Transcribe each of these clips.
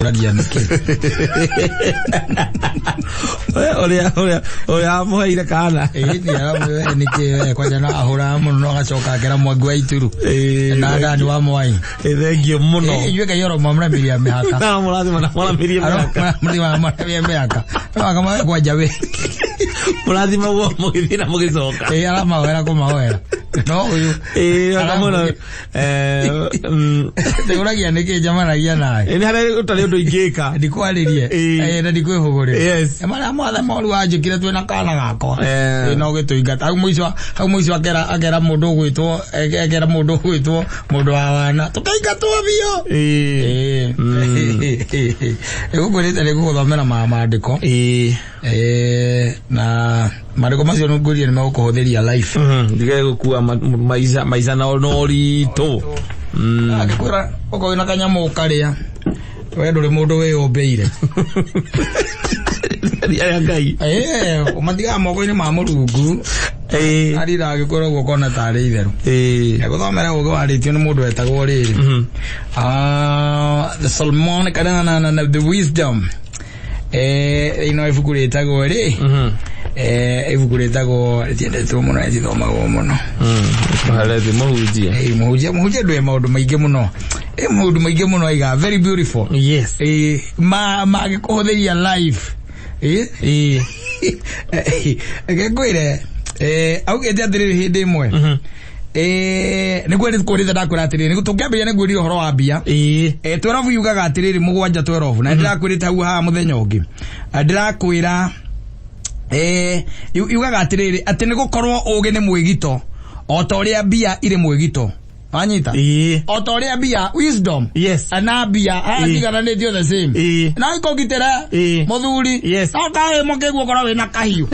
Ũragia nĩkĩ? Ũrĩa ũrĩa ũrĩa amũheire kana. Ĩĩ nĩ aramwĩra nĩkĩ we kwanja no ahũraga mũno no agacoka akera mwangi wa ituru Ĩĩ. na ndani wa mwai. Ĩ, thengiũ mũno. Ĩĩ inyuĩ Ngai aromamũramĩria mĩhaka. Na mũrathima na mũramĩrie mĩhaka. Mũramũramĩria mĩhaka. No akamahe kwanja we. Mũrathimagwo mũgĩthiĩ na mũgĩcoka. Ĩĩ aramahoera kũmahoera. No ũyũ. Ĩĩ akamwĩra Ndĩũragia nĩkĩ njamanagia nawe. Nĩ harĩa ũtarĩ ũndũ ingĩka. Ndikwarĩrie. Ĩĩ. Na ndikwĩhũgũrĩra. Yes. Marĩa mothe moru wanjĩkire twĩna kana gakwa. Eh. Ĩĩ no gĩtũingata. Hau mũico hau mũico akera akera mũndũ ũgwĩtwo akera mũndũ ũgwĩtwo mũndũ wa wana. Tũkaingatwo biũ. Ĩĩ. Ĩĩ. Ĩgũkwĩrĩte nĩ ngũgũthomera ma maandĩko. Ĩĩ. Ĩĩ na maandĩko macio nĩ ngwĩrire nĩ megũkũhũthĩria life. Ndige gũkua maica maica na ũritũ. Angĩkwĩra okorwo wĩna kanyamũ ũkarĩa we ndũrĩ mũndũ wĩyũmbĩire. Ria Ngai. Ĩĩ ũmatigaga moko-inĩ ma Mũrungu. Ĩĩ. Arira agĩkwĩra ũguo ũkona tarĩ itherũ. Ĩĩ. Gũthomera ũgĩ warĩtio nĩ mũndũ wetagwo rĩrĩ. The Solomonic na, na, na, na, the wisdom. Ĩno ibuku rĩtagwo rĩ. Ibuku rĩtagwo rĩtiendetwo mũno rĩtithomagwo mũno. Hareti mũhunjia. Mũhunjia mũhunjia ndũĩ maũndũ maingĩ mũno. Maũndũ maingĩ mũno aiga very beautiful. Yes. Ma magĩkũhũthĩria life. Ĩĩ. Reke ngwĩre augĩte atĩrĩrĩ hĩndĩ ĩmwe. Nĩguo nĩkũrĩte ndakwĩra atĩrĩrĩ tũngĩambĩrĩria nĩ ngwĩrire ũhoro wa mbia. Ĩĩ. 12 yugaga atĩrĩrĩ mũgwanja 12 na ndĩrakwĩrĩte hau haha mũthenya ũngĩ. Ndĩrakwĩra yugaga atĩrĩrĩ atĩ nĩ gũkorwo ũgĩ nĩ mwĩgito o ta ũrĩa mbia irĩ mwĩgito. Wanyita? Ĩĩ. O ta ũrĩa mbia wisdom Yes. na mbia cigananĩtio the same. Ĩĩ. Na ikũgitĩra Ĩĩ. mũthuri. Yes. No kaĩ mũkĩguo ũkorwo wĩna kahiũ.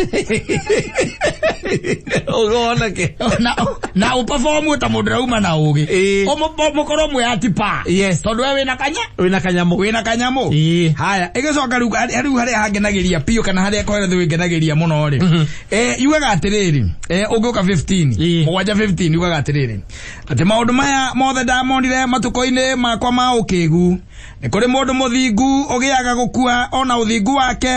Ũgonake. Na na ũperform ta mũndũ ũrauma na ũgĩ. Ĩĩ. Mũkorwo mwĩ atipa. Yes. Tondũ we wĩna kanya Wĩna kanyamũ. wĩna kanyamũ. Ĩĩ. Haya, ĩgĩcoka rĩu rĩu harĩa hangenagĩria biũ kana harĩa koheretho ĩngenagĩria mũno rĩ. Yugaga atĩrĩrĩ, ũngĩũka 15, Ĩĩ. mũgwanja 15 yugaga atĩrĩrĩ, atĩ maũndũ maya mothe ndamonire matukũ-inĩ makwa ma ũkĩgu. Nĩ kũrĩ mũndũ mũthingu ũgĩaga gũkua ona ũthingu wake,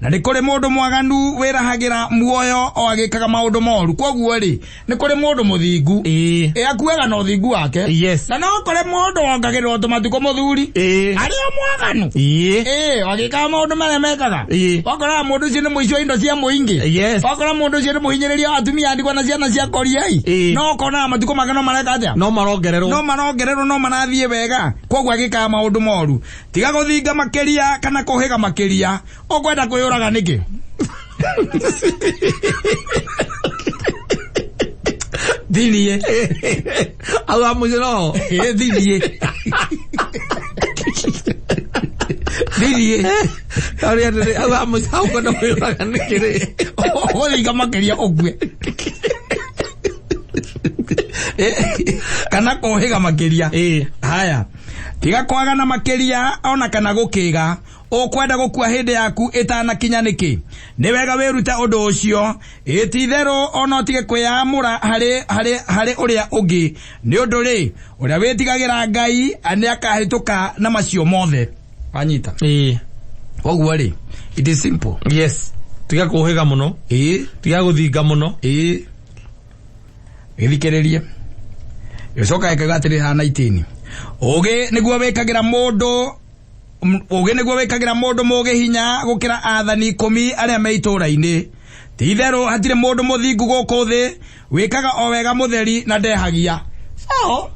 na nĩ kũrĩ mũndũ mwaganu wĩrahagĩra muoyo o agĩkaga maũndũ moru. Kwoguo rĩ, nĩ kũrĩ mũndũ mũthingu Ĩĩ. Akuaga na ũthingu wake. Yes. Na no kũrĩ mũndũ wongagĩrĩrwo tũmatukũ mũthuri. Ĩĩ. Arĩ o mwaganu. Ĩĩ. Ĩĩ, agĩkaga maũndũ marĩa mekaga. Ĩĩ. Wakoraga mũndũ ũcio nĩ mũici wa indo cia mũingĩ. Yes. Wakora mũndũ ũcio nĩ mũhinyĩrĩria wa atumia a ndigwa na ciana cia koriai. Ĩĩ. No ũkonaga matukũ make no mareka atĩa? No marongererwo. No marongererwo no marathiĩ wega. Kwoguo agĩkaga maũndũ moru. Tiga gũthinga makĩria kana kũhĩga makĩria. Ũkwenda kwĩyũraga nĩkĩ? Thinie. Au amũico no. Ĩĩ thinie. Thinie. Arĩa atĩrĩ, au amũico hau kwenda kwĩyũraga nĩkĩ rĩ? Ũgũthinga makĩria ũkue. Kana kũhĩga makĩria. Ĩĩ. Haya. Tiga kwagana makĩria ona kana gũkĩga. Ũkwenda gũkua hĩndĩ yaku ĩtanakinya nĩkĩ? Nĩ wega wĩrute ũndũ ũcio. Ĩ ti itherũ ona ũtige kwĩyamũra harĩ harĩ harĩ ũrĩa ũngĩ. Nĩ ũndũ rĩ, ũrĩa wĩtigagĩra Ngai nĩ akahĩtũka na macio mothe. Wanyita? Ĩĩ. Koguo rĩ, it is simple. Yes. Tiga kũhĩga mũno. Ĩĩ. Tiga gũthinga mũno. Ĩĩ. Gĩthikĩrĩrie. Gĩcoka gĩkauga atĩrĩ haha 19. Ũũgĩ nĩguo wĩkagĩra mũndũ ũũgĩ nĩguo wĩkagĩra mũndũ mũũgĩ hinya gũkĩra aathani ikũmi arĩa me itũũra-inĩ. Ti itherũ hatirĩ mũndũ mũthingu gũkũ thĩ wĩkaga o wega mũtheri na ndehagia. So,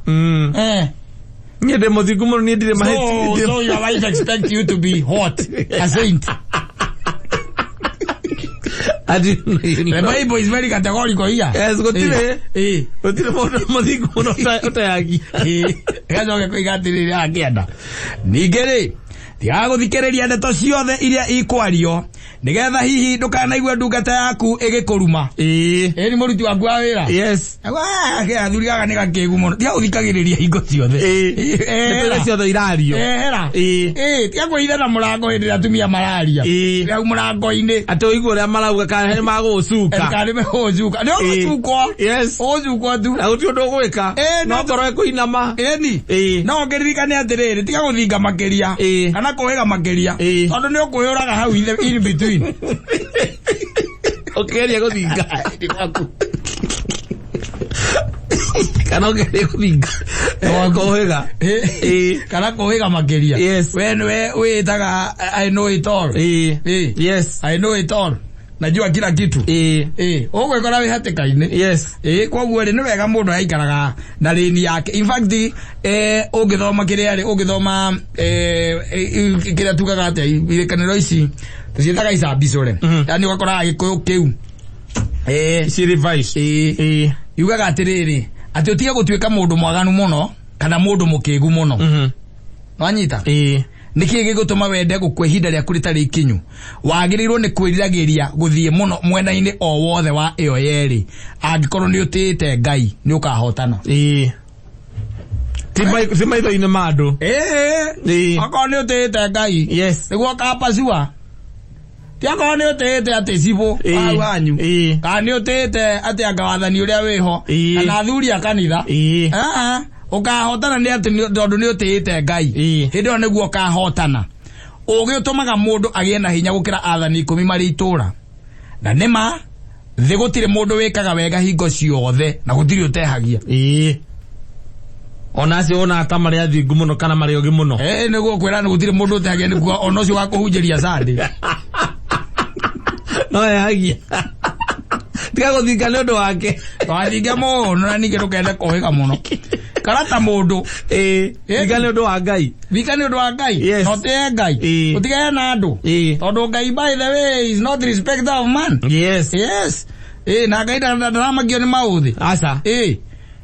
Niĩ ndĩ mũthingu mũno, niĩ ndirĩ mahĩtia. So your wife expect you to be what? A saint. The Bible is very categorical here. Yes, gũtirĩ. Gũtirĩ mũndũ mũthingu mũno ũtehagia. Gacoke koiga atĩrĩrĩ akĩenda. Ningĩ rĩ, tigaga gũthikĩrĩria ndeto ciothe iria ikwario. Nĩgetha hihi ndũkanaigue ndungata yaku ĩgĩkũruma. Ĩĩ. Ĩĩ nĩ mũruti waku wa wĩra. Yes. Athuri gaka nĩ gakĩgu mũno. Tiga gũthikagĩrĩria hingo ciothe. Ĩĩ. Ehera. Ndeto ciothe irario. Ehera. Ĩĩ. Ĩĩ, tiga kwĩhitha na mũrango hĩndĩ ĩrĩa atumia mararia. Ĩĩ. Hau mũrango-inĩ. Atĩ ũigue ũrĩa marauga kana nĩ magũgũcuka. Kana nĩ megũgũcuka. Nĩ Ĩĩ. ũgũcukwo. Yes. Ũgũcukwo tu. Na gũtirĩ ũndũ ũgwĩka. Ĩĩ, No ngoro ĩkũinama. Ĩni. Ĩĩ. No ũngĩririkane atĩrĩrĩ, tiga gũthinga makĩria. Ĩĩ. Kana kũhĩga makĩria. Ĩĩ. Tondũ nĩ ũkwĩyũraga hau in between. Ũkĩgeria gũthinga. Kana ũkĩgeria gũthinga. Kũhĩga. Ĩĩ. Kana kũhĩga makĩria. Yes. We nĩwe wĩtaga I know it all. Ĩĩ. Ĩĩ. Yes. I know it all. Najua kila kitu. Ĩĩ. Ĩĩ, ũgwĩkora wĩ hatĩka-inĩ. Yes. Ĩĩ, koguo rĩ nĩ wega mũndũ aikaraga na lane yake. In fact, ũngĩthoma kĩrĩa rĩ, ũngĩthoma kĩrĩa tugaga atĩa, irĩkanĩro ici tũciĩtaga icambicũre. Yaani ũgakora Gĩkũyũ kĩu. Ci revised. Ĩĩ. Ĩĩ. Yugaga atĩrĩrĩ, atĩ ũtige gũtuĩka mũndũ mwaganu mũno kana mũndũ mũkĩgu mũno. Wanyita? Ĩĩ. Nĩkĩĩ gĩgũtũma wende gũkua ihinda rĩaku rĩtarĩ ikinyu? Wagĩrĩirwo nĩ kwĩriragĩria gũthiĩ mũno mwena-inĩ o wothe wa ĩyo yerĩ. Angĩkorwo nĩ ũtĩĩte Ngai, nĩ ũkahotana. Ĩĩ. Ti maitho-inĩ ma andũ. Ĩĩ. Ĩĩ. Okorwo nĩ ũtĩĩte Ngai, Yes. nĩguo ũkapacua. Ti okorwo nĩ ũtĩĩte atĩ cibũ Ĩĩ. hau hanyu. Ĩĩ. Kana nĩ ũtĩĩte atĩ anga wathani ũrĩa wĩho. Ĩĩ. Kana athuri a kanitha. Ĩĩ. Aa, ũkahotana nĩ atĩ tondũ nĩ ũtĩĩte Ngai. Ĩĩ. Hĩndĩ ĩyo nĩguo ũkahotana. Ũgĩ ũtũmaga mũndũ agĩe na hinya gũkĩra athani 10 marĩ itũũra. Na nĩma thĩ gũtirĩ mũndũ wĩkaga wega hingo ciothe na gũtirĩ ũtehagia. Ĩĩ. Ona acio wonaga ta marĩ athingu mũno kana marĩ ogĩ mũno. Ĩĩ, nĩguo kwĩra nĩ gũtirĩ mũndũ ũtehagia, nĩguo ona ũcio wa kũhunjĩria Sunday. No ehagia. Tiga gũthinga nĩ ũndũ wake. Twathinge mũno na ningĩ ndũkende kũhĩga mũno. Karata mũndũ. Ĩĩ. Thinga nĩ ũndũ wa Ngai. Thinga nĩ ũndũ wa Ngai. Yes. Na ũtĩe Ngai. Ĩĩ. Ũtigane na andũ. Ĩĩ. Tondũ Ngai by the way is not respecter of man. Yes. Yes. Ĩĩ, na Ngai ndaramakio nĩ maũthĩ. Aca. Ĩĩ.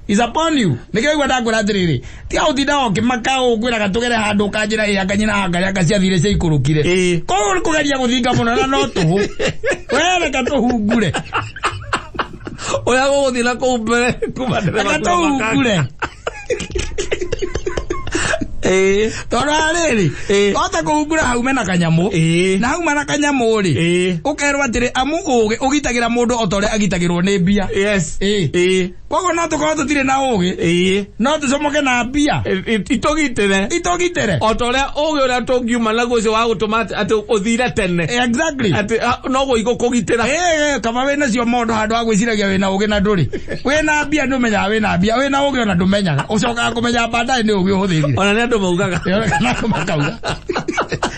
Is upon you. Nĩkĩo igua ndakwĩra atĩrĩrĩ, tiga gũtinda ũkĩmaka ũkwĩraga tũgere handũ ũkanjĩra ĩ anga nyina anga anga ciathire ciaikũrũkire. Ĩĩ. Koguo nĩ kũgeria gũthinga mũno na no tũhũ. We reke tũhungure. Ũrĩa gũgũthiĩ na kũu mbere kuma ndereba Reke kuma tũhungure. Ĩĩ. Tondũ rĩrĩ, Ĩĩ. wahota kũhungura haume na kanyamũ. Ĩĩ. Na hauma na kanyamũ rĩ, Ĩĩ. ũkerwo atĩrĩ amu ũgĩ ũgitagĩra mũndũ o ta ũrĩa agitagĩrwo nĩ mbia. Yes. Ĩĩ. Ĩĩ. Koguo no tũkorwo tũtirĩ na ũgĩ, Ĩĩ. no tũcomoke na mbia. Itũgitĩre. Itũgitĩre. O ta ũrĩa ũgĩ ũrĩa tũngiuma naguo ũcio wa gũtũma atĩ ũthire tene. Exactly. Atĩ noguo igũkũgitĩra. Ĩĩ, kaba wĩna cio mondo handũ ha gwĩciragia wĩna ũgĩ na ndũrĩ. Wĩna mbia ndũmenyaga wĩna mbia, wĩna ũgĩ ona ndũmenyaga. Ũcokaga kũmenya baadaye nĩ ũgĩ ũhũthĩrire. Ona nĩ andũ maugaga. Kana andũ makauga.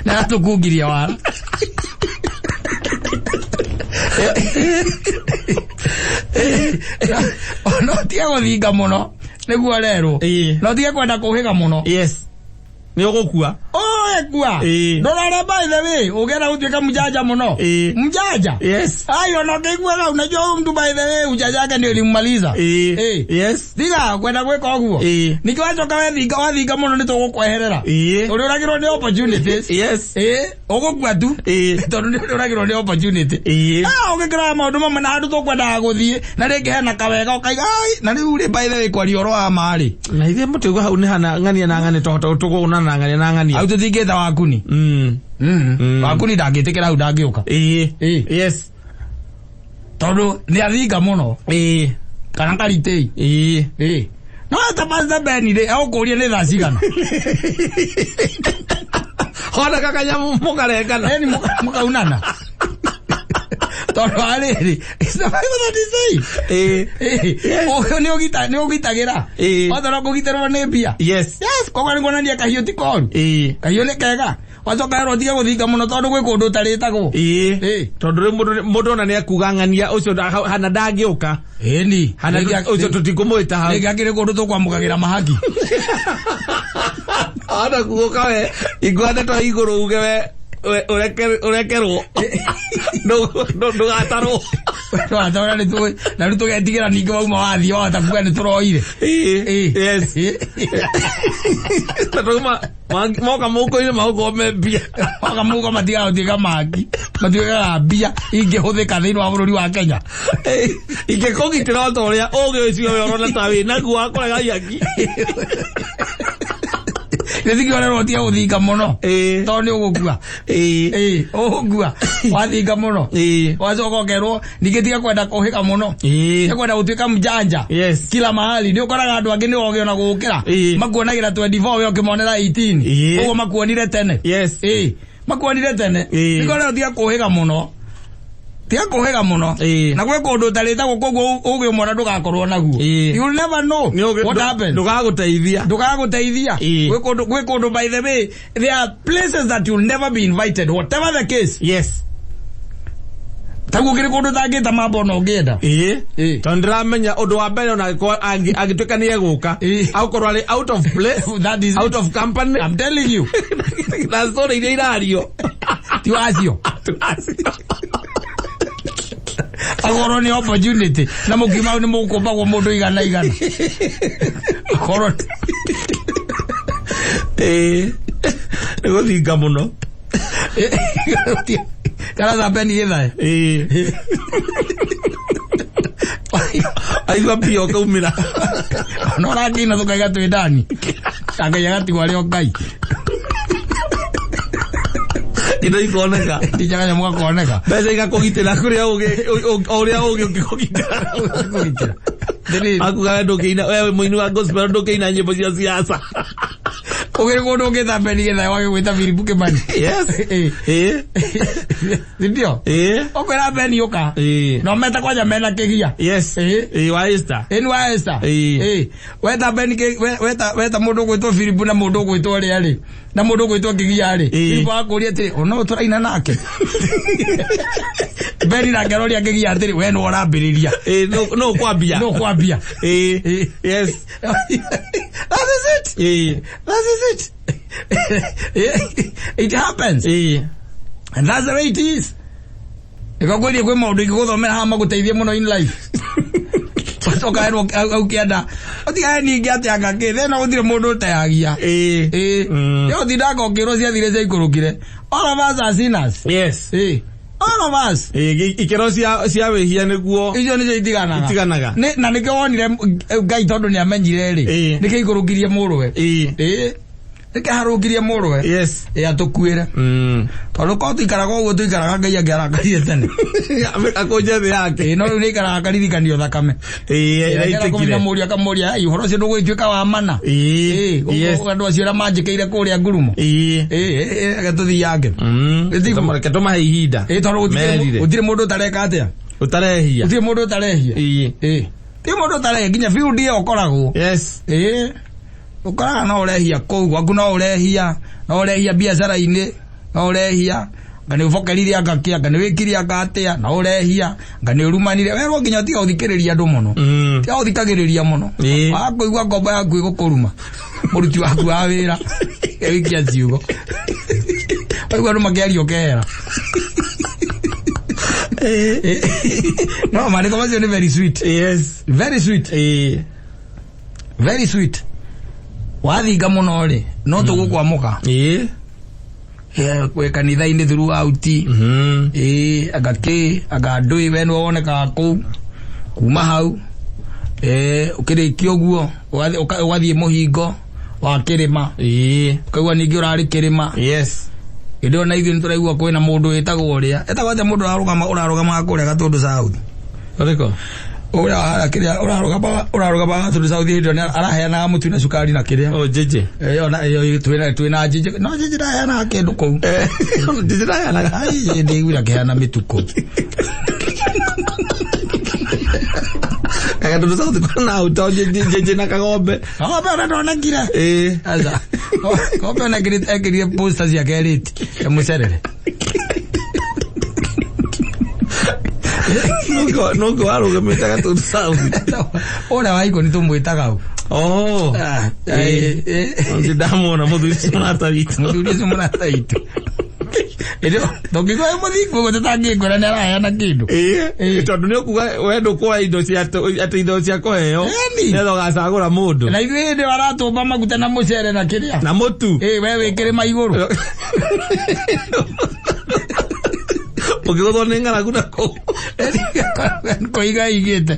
Na atũkungiria wara. No tige gũthinga mũno nĩguo rerwo. Ĩĩ. No tige kwenda kũhĩga mũno. Yes. Nĩ ũgũkua. Oe kua. Ĩĩ. Ndũrore by the way, ũngĩenda gũtuĩka mjanja mũno. Ĩĩ. Mjanja. Yes. Ai ona ũkĩiguaga unajua huyu mtu by the way ujanja wake ndio ulimmaliza. Ĩĩ. Ĩĩ. Yes. Tiga kwenda gwĩka ũguo. Ĩĩ. Ningĩ wacoka wethinga wathinga mũno nĩ tũgũkweherera. Ĩĩ. Ũrĩũragĩrwo nĩ opportunities. Yes. Ĩĩ, ũgũkua tu. Ĩĩ. Tondũ nĩ ũrĩũragĩrwo nĩ opportunity. Ĩĩ. Ah, ũgĩkĩraga maũndũ mamwe na handũ tũkwendaga gũthiĩ na rĩngĩ hena kawega ũkaiga ai na rĩu rĩ by the way kwaria ũhoro wa ma rĩ. Na ithuĩ mũtĩguo hau nĩ hana ng'ania na ng'ania tũhota tũkũgũna na ng'ania na ng'ania. Hau tũtingĩta wakuni. Wakuni ndangĩtĩkĩra hau ndangĩũka. Ĩĩ. Ĩĩ. Yes. Tondũ nĩ athinga mũno. Ĩĩ. Kana karitĩi. Ĩĩ. Ĩĩ. No ta Pastor Ben rĩ, egũkũria nĩ thaa cigana. Hona kakanyamu mũkarengana. Ĩni mũkaunana. Tondũ wa rĩrĩ, it's the Bible that is saying. Ĩĩ. Ĩĩ. Ũyũ nĩ ũgitagĩra. Ĩĩ. Wothe no kũgitĩrwo nĩ mbia. Yes. Yes, koguo nĩ kuonania kahiũ ti koru. Ĩĩ. Kahiũ nĩ kega. Wacoka werwo ũtige gũthinga mũno tondũ gwĩ kũndũ ũtarĩtagwo. Ĩĩ. Ĩĩ. Tondũ rĩu mũndũ ona nĩ akuga ng'ania ũcio hana ndangĩũka. Ĩni. Hana ũcio tũtikũmwĩta hau. Rĩngĩ akĩrĩ kũndũ tũkwamũkagĩra mahaki. Ona kuoka we ingwa ndeto igũrũ uge we Ũrekerwo. Ndũgatarwo. Twatwara nĩ tũĩ na rĩu tũgetigĩra ningĩ wauma wathiĩ wahota kuga nĩ tũroire. Ĩĩ. Yes. Tondũ moka mũhuko-inĩ magũkorwo me mbia. Moka mũhuko matigaga gũtuĩka mangi, matuĩkaga mbia ingĩhũthĩka thĩinĩ wa bũrũri wa Kenya. Ingĩkũgitĩra o ta ũrĩa ũgĩ ũcio we ũrona ta wĩ naguo wa kũrega ihaki. Gĩthiki ũrerwo ũtige gũthinga mũno. Ĩĩ. Tondũ nĩ ũgũkua. Ĩĩ. Ĩĩ, ũgũkua. Wathinga mũno. Ĩĩ. Wacoka ũkerwo ningĩ tiga kwenda kũhĩga mũno. Ĩĩ. Tiga kwenda gũtuĩka mjanja. Yes. Kila mahali nĩ ũkoraga andũ angĩ nĩ ogĩ ona gũgũkĩra. Ĩĩ. Makuonagĩra 24 we ũkĩmonera 18. Ĩĩ. Ũguo makuonire tene. Yes. Ĩĩ. Makuonire tene. Ĩĩ. Nĩkĩo ũrerwo tiga kũhĩga mũno. Tiga kũhĩga mũno. Ĩĩ. Na gwĩ kũndũ ũtarĩtagwo koguo ũgĩ ũmwe ona ndũgakorwo naguo. Ĩĩ. You will never know Nĩ ũgĩ- what happens. Ndũgagũteithia. Ndũgagũteithia. Ĩĩ. Gwĩ kũndũ gwĩ kũndũ, by the way, there are places that you'll never be invited, whatever the case. Yes. Taguo kĩrĩ kũndũ ũtangĩta mambo ona ũngĩenda. Ĩĩ. Ĩĩ. Tondũ ndĩramenya ũndũ wa mbere ona angĩkorwo angĩtuĩka nĩ egũka, Ĩĩ. agũkorwo arĩ out of place, That is out of company. I'm telling you. Na story iria irario. Ti wacio. Akorwo nĩ opportunity na mũkiuma nĩ mũkũmbagwo mũndũ igana igana. Akorwo Ĩĩ. Nĩ gũthinga mũno. Kana thambeni gĩthae. Ĩĩ. Aigua mbia ũkaumĩra. Ona ũrakĩina tũkaiga twĩ ndani. Ngai agatigwo arĩ o Ngai. Indo ikoneka. Ndicha kanyamũ gakoneka. Mbeca igakũgitĩra kũrĩa ũgĩ o ũrĩa ũgĩ ũngĩkũgitĩra. Kũgitĩra. Ndĩrĩ Akuga we ndũngĩina, we wĩ mũini wa gospel ndũngĩina nyĩmbo cia siasa. Ũgĩrĩ kũndũ ũngĩta Beni gĩthae wagĩgwĩta Philip Kimani. Yes. Ĩĩ. Ĩĩ. Sindio? Ĩĩ. Ũkwĩra Beni ũka. Ĩĩ. No meta kwanja mena kĩgia. Yes. Ĩĩ. Ĩĩ wa Esther. Ĩni wa Esther. Ĩĩ. Ĩĩ. Weta Beni weta weta mũndũ ũgwĩtwo Philip na mũndũ ũgwĩtwo ũrĩa rĩ. Na mũndũ ũgwĩtwo kĩgia rĩ. Ĩĩ. Philip akũria atĩrĩ, "Ona ũyũ tũraina nake?" Beni nake aroria kĩgia atĩrĩ, "We nĩwe ũrambĩrĩria." Ĩĩ no kwambia. No kwambia. Ĩĩ. Ĩĩ. Yes. That is it. Ĩĩ. That is it. It happens. Ĩĩ. And that's the way it is. Nĩkĩo ngwĩrie kwĩ maũndũ ingĩgũthomera haha magũteithie mũno in life. Ũcoka werwo au kĩanda. Ũtigane ningĩ atĩ anga kĩ, thĩna gũtirĩ mũndũ ũteagia. Ĩĩ. Ĩĩ. Nĩ ũtindaga ũkĩrwo ciathire ciaikũrũkire. All of us are sinners. Yes. Ĩĩ. All of us. Ĩĩ ikĩro cia wĩhia nĩguo Icio nĩcio itiganaga. Itiganaga. Na nĩkĩo wonire Ngai tondũ nĩamenyire rĩ. Ĩĩ. Nĩkĩo aikũrũkirie mũrũwe. Ĩĩ. Ĩĩ. Nĩkĩo aharũkirie mũrũwe. Yes. Ĩĩ atũkuĩre. Tondũ korwo tũikaraga ũguo tũikaraga Ngai angĩarakarire tene. Akũnje thĩ yake. Ĩĩ no rĩu nĩaikaraga akaririkanio thakame. Ĩĩ Ĩĩ ĩraitĩkire. mũriũ akamũria, "Ai, ũhoro ũcio ndũgũgĩtuĩka wa mana." Ĩĩ. Ĩĩ, Yes. ũguo andũ acio arĩa manjĩkĩire kũrĩa ngurumo. Ĩĩ. Ĩĩ, ĩĩ, reke tũthiange. Ĩtiguo. Reke tũmahe ihinda. Ĩĩ tondũ Merire. gũtirĩ mũndũ ũtareka atĩa? Ũtarehia. Gũtirĩ mũndũ ũtarehia. Ĩĩ. Ĩĩ. Gũtirĩ mũndũ ũtarehia nginya field ĩyo ũkoragwo. Yes. Ĩĩ. Ũkoraga no ũrehia kũu gwaku, no ũrehia, no ũrehia biacara-inĩ, no ũrehia anga nĩ ũbokerire anga kĩ, anga nĩ wĩkire anga atĩa, no ũrehia anga nĩ ũrumanire. Werwo nginya ũtiga gũthikĩrĩria andũ mũno. Tiga gũthikagĩrĩria mũno. Ĩĩ. Wakũigua ngombo yaku ĩgũkũruma mũruti waku wa wĩra ĩgĩikia ciugo, waigua andũ makĩaria ũkehera. No maandĩko macio nĩ very sweet. Yes. Very sweet. Ĩĩ. Very sweet. Wathinga mũno rĩ, no tũgũkwamũka. Ĩĩ. Kwĩ kanitha-inĩ throughout. Ĩĩ, anga kĩ, anga ndũĩ, we nĩwe wonekaga kũu kuma hau. Ĩĩ, ũkĩrĩkia ũguo ũgathiĩ mũhingo wa kĩrĩma. Ĩĩ. Ũkaigua ningĩ ũrarĩ kĩrĩma. Yes. Hĩndĩ ĩyo na ithuĩ nĩtũraigua kwĩna mũndũ wĩtagwo ũrĩa etagwo atĩa, mũndũ ũrarũgamaga kũrĩa Gatũndũ South. Ũrĩkũ? Ũrĩa harĩa kĩrĩa ũrarũgamaga Gatũndũ South hĩndĩ ĩyo araheanaga mũtu na cukari na kĩrĩa. Oh, Jeje. Ĩyo na ĩyo twĩna Jeje, no Jeje ndaheanaga kĩndũ kũu. Jeje ndaheanaga. Ai, ndĩiguire akĩheana mĩtu kũu. Gatũndũ South kwĩna ũto Jeje na Kagombe. Kagombe ona ndonekire. Ĩĩ. Aca. Kagombe ona ekĩrire poster ciake rĩti ya mũcerere. Nũngĩ warũgamĩte Gatũndũ South? Ũrĩa wa ikũni tũmwĩtaga ũ? Oh. Ah, ĩĩ, ĩĩ. Ndamwona mũthuri ũcio mũrata witũ. Mũthuri ũcio mũrata witũ. Ndũngĩigua wĩ mũthingu ũguo tũtangĩkwĩra nĩ araheana kĩndũ. Ĩĩ, tondũ nĩ ũkuga we ndũkuoya indo cia atĩ indo cia kũheo Ĩni. nĩgetha ũgacagũra mũndũ. Na ithuĩ hĩndĩ ĩyo aratũmba maguta na mũcere na kĩrĩa. Na mũtu. Ĩĩ, we wĩ kĩrĩma igũrũ. Ũkĩgũthwo nĩ ng'aragu na kũu. Kũiga igĩte.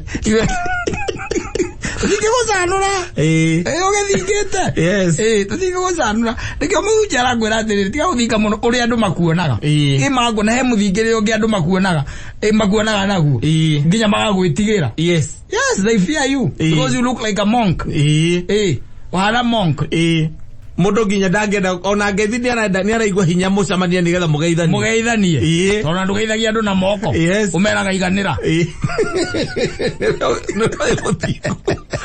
Tũtingĩgũcanũra. Ĩĩ. Ĩĩ, ũgĩthingĩte. Yes. Ĩĩ, tũtingĩgũcanũra. Nĩkĩo mũhunjia arakwĩra atĩrĩrĩ, tiga gũthinga mũno ũrĩa andũ makuonaga. Ĩĩ. Ĩ manguona he mũthingĩrĩre ũngĩ andũ makuonaga. Ĩ makuonaga naguo. Ĩĩ. Nginya magagwĩtigĩra. Yes. Yes, they fear you Ĩĩ. because you look like a monk. Ĩĩ. Ĩĩ, ũhana monk. Ĩĩ. Mũndũ nginya ndangĩenda ona ngeithi nĩarenda nĩaraigua hinya mũcemanie nĩgetha mũgeithanie. Mũgeithanie. Ĩĩ. Tondũ na ndũgeithagia andũ na moko. Yes. Ũmeraga iganĩra. Ĩĩ. Nĩ mũthingu.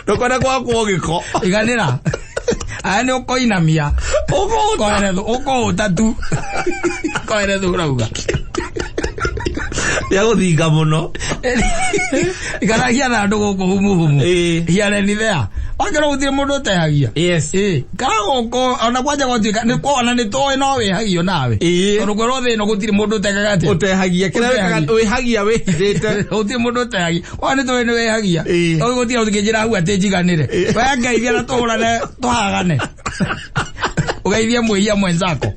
Ndũkwenda gwakwo gĩko. Iganĩra. Aya nĩ ũkoinamia. Ũkũũta. Koere ũkũũta tu. Koere thu ũrauga. Nĩagũthinga mũno. Ikaragia na andũ gũkũ humuhumu. Ĩĩ. Hiareni there. Wakĩrwo gũtirĩ mũndũ ũtehagia. Yes. Ĩĩ. Ikara gũkũ ona kwanja gwatuĩka nĩ ona nĩ tũĩ no wĩhagio nawe. Ĩĩ. Tondũ kwĩrwo thĩ ĩno gũtirĩ mũndũ ũtekaga atĩa. Ũtehagia kĩrĩa wĩkaga wĩhagia wĩhithĩte. Gũtirĩ mũndũ ũtehagia. Ona nĩ tũĩ nĩ wĩhagia. Ĩĩ. Tondũ gũtirĩ ũngĩnjĩra hau atĩ njiganĩre. We ngeithia na tũhũrane tũhagane. Ũgeithie mwĩhia mwenzako.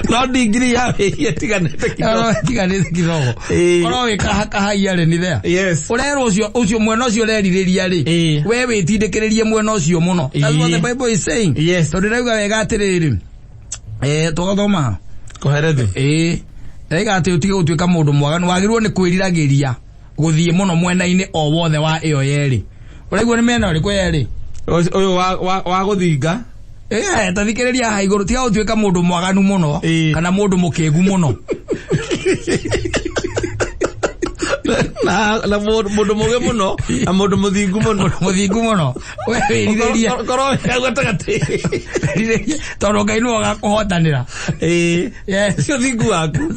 No ndigiri ya wĩhia tiganĩte kidogo. Tiganĩte kidogo. Ĩĩ. Korwo wĩ kahaia rĩ nĩ there. Yes. Ũrerwo ũcio ũcio mwena ũcio ũrerirĩria rĩ. Ĩĩ. We wĩtindĩkĩrĩrie mwena ũcio mũno. That's what the Ĩĩ. Bible is saying. Yes. Tondũ ĩrauga wega atĩrĩrĩ. Tũgathoma. Kũherethu. Ĩĩ. Ndaiga atĩ ũtige gũtuĩka mũndũ mwaganu wagĩrĩirwo nĩ kwĩriragĩria gũthiĩ mũno mwena-inĩ o wothe wa ĩyo yerĩ. Ũraigua nĩ mĩena ĩrĩkũ yerĩ? Ũyũ wa gũthinga. Ĩĩ, ta thikĩrĩria haha igũrũ tiga gũtuĩka mũndũ mwaganu mũno Ĩĩ. kana mũndũ mũkĩgu mũno. Na mũndũ mũgĩ mũno na mũndũ mũthingu mũno. Mũthingu mũno. We wĩrirĩrie. Korwo wĩ hau gatagatĩ. Wĩrirĩrie tondũ Ngai nĩwe ũgakũhotanĩra. Ĩĩ. Yes. Ũcio thingu waku.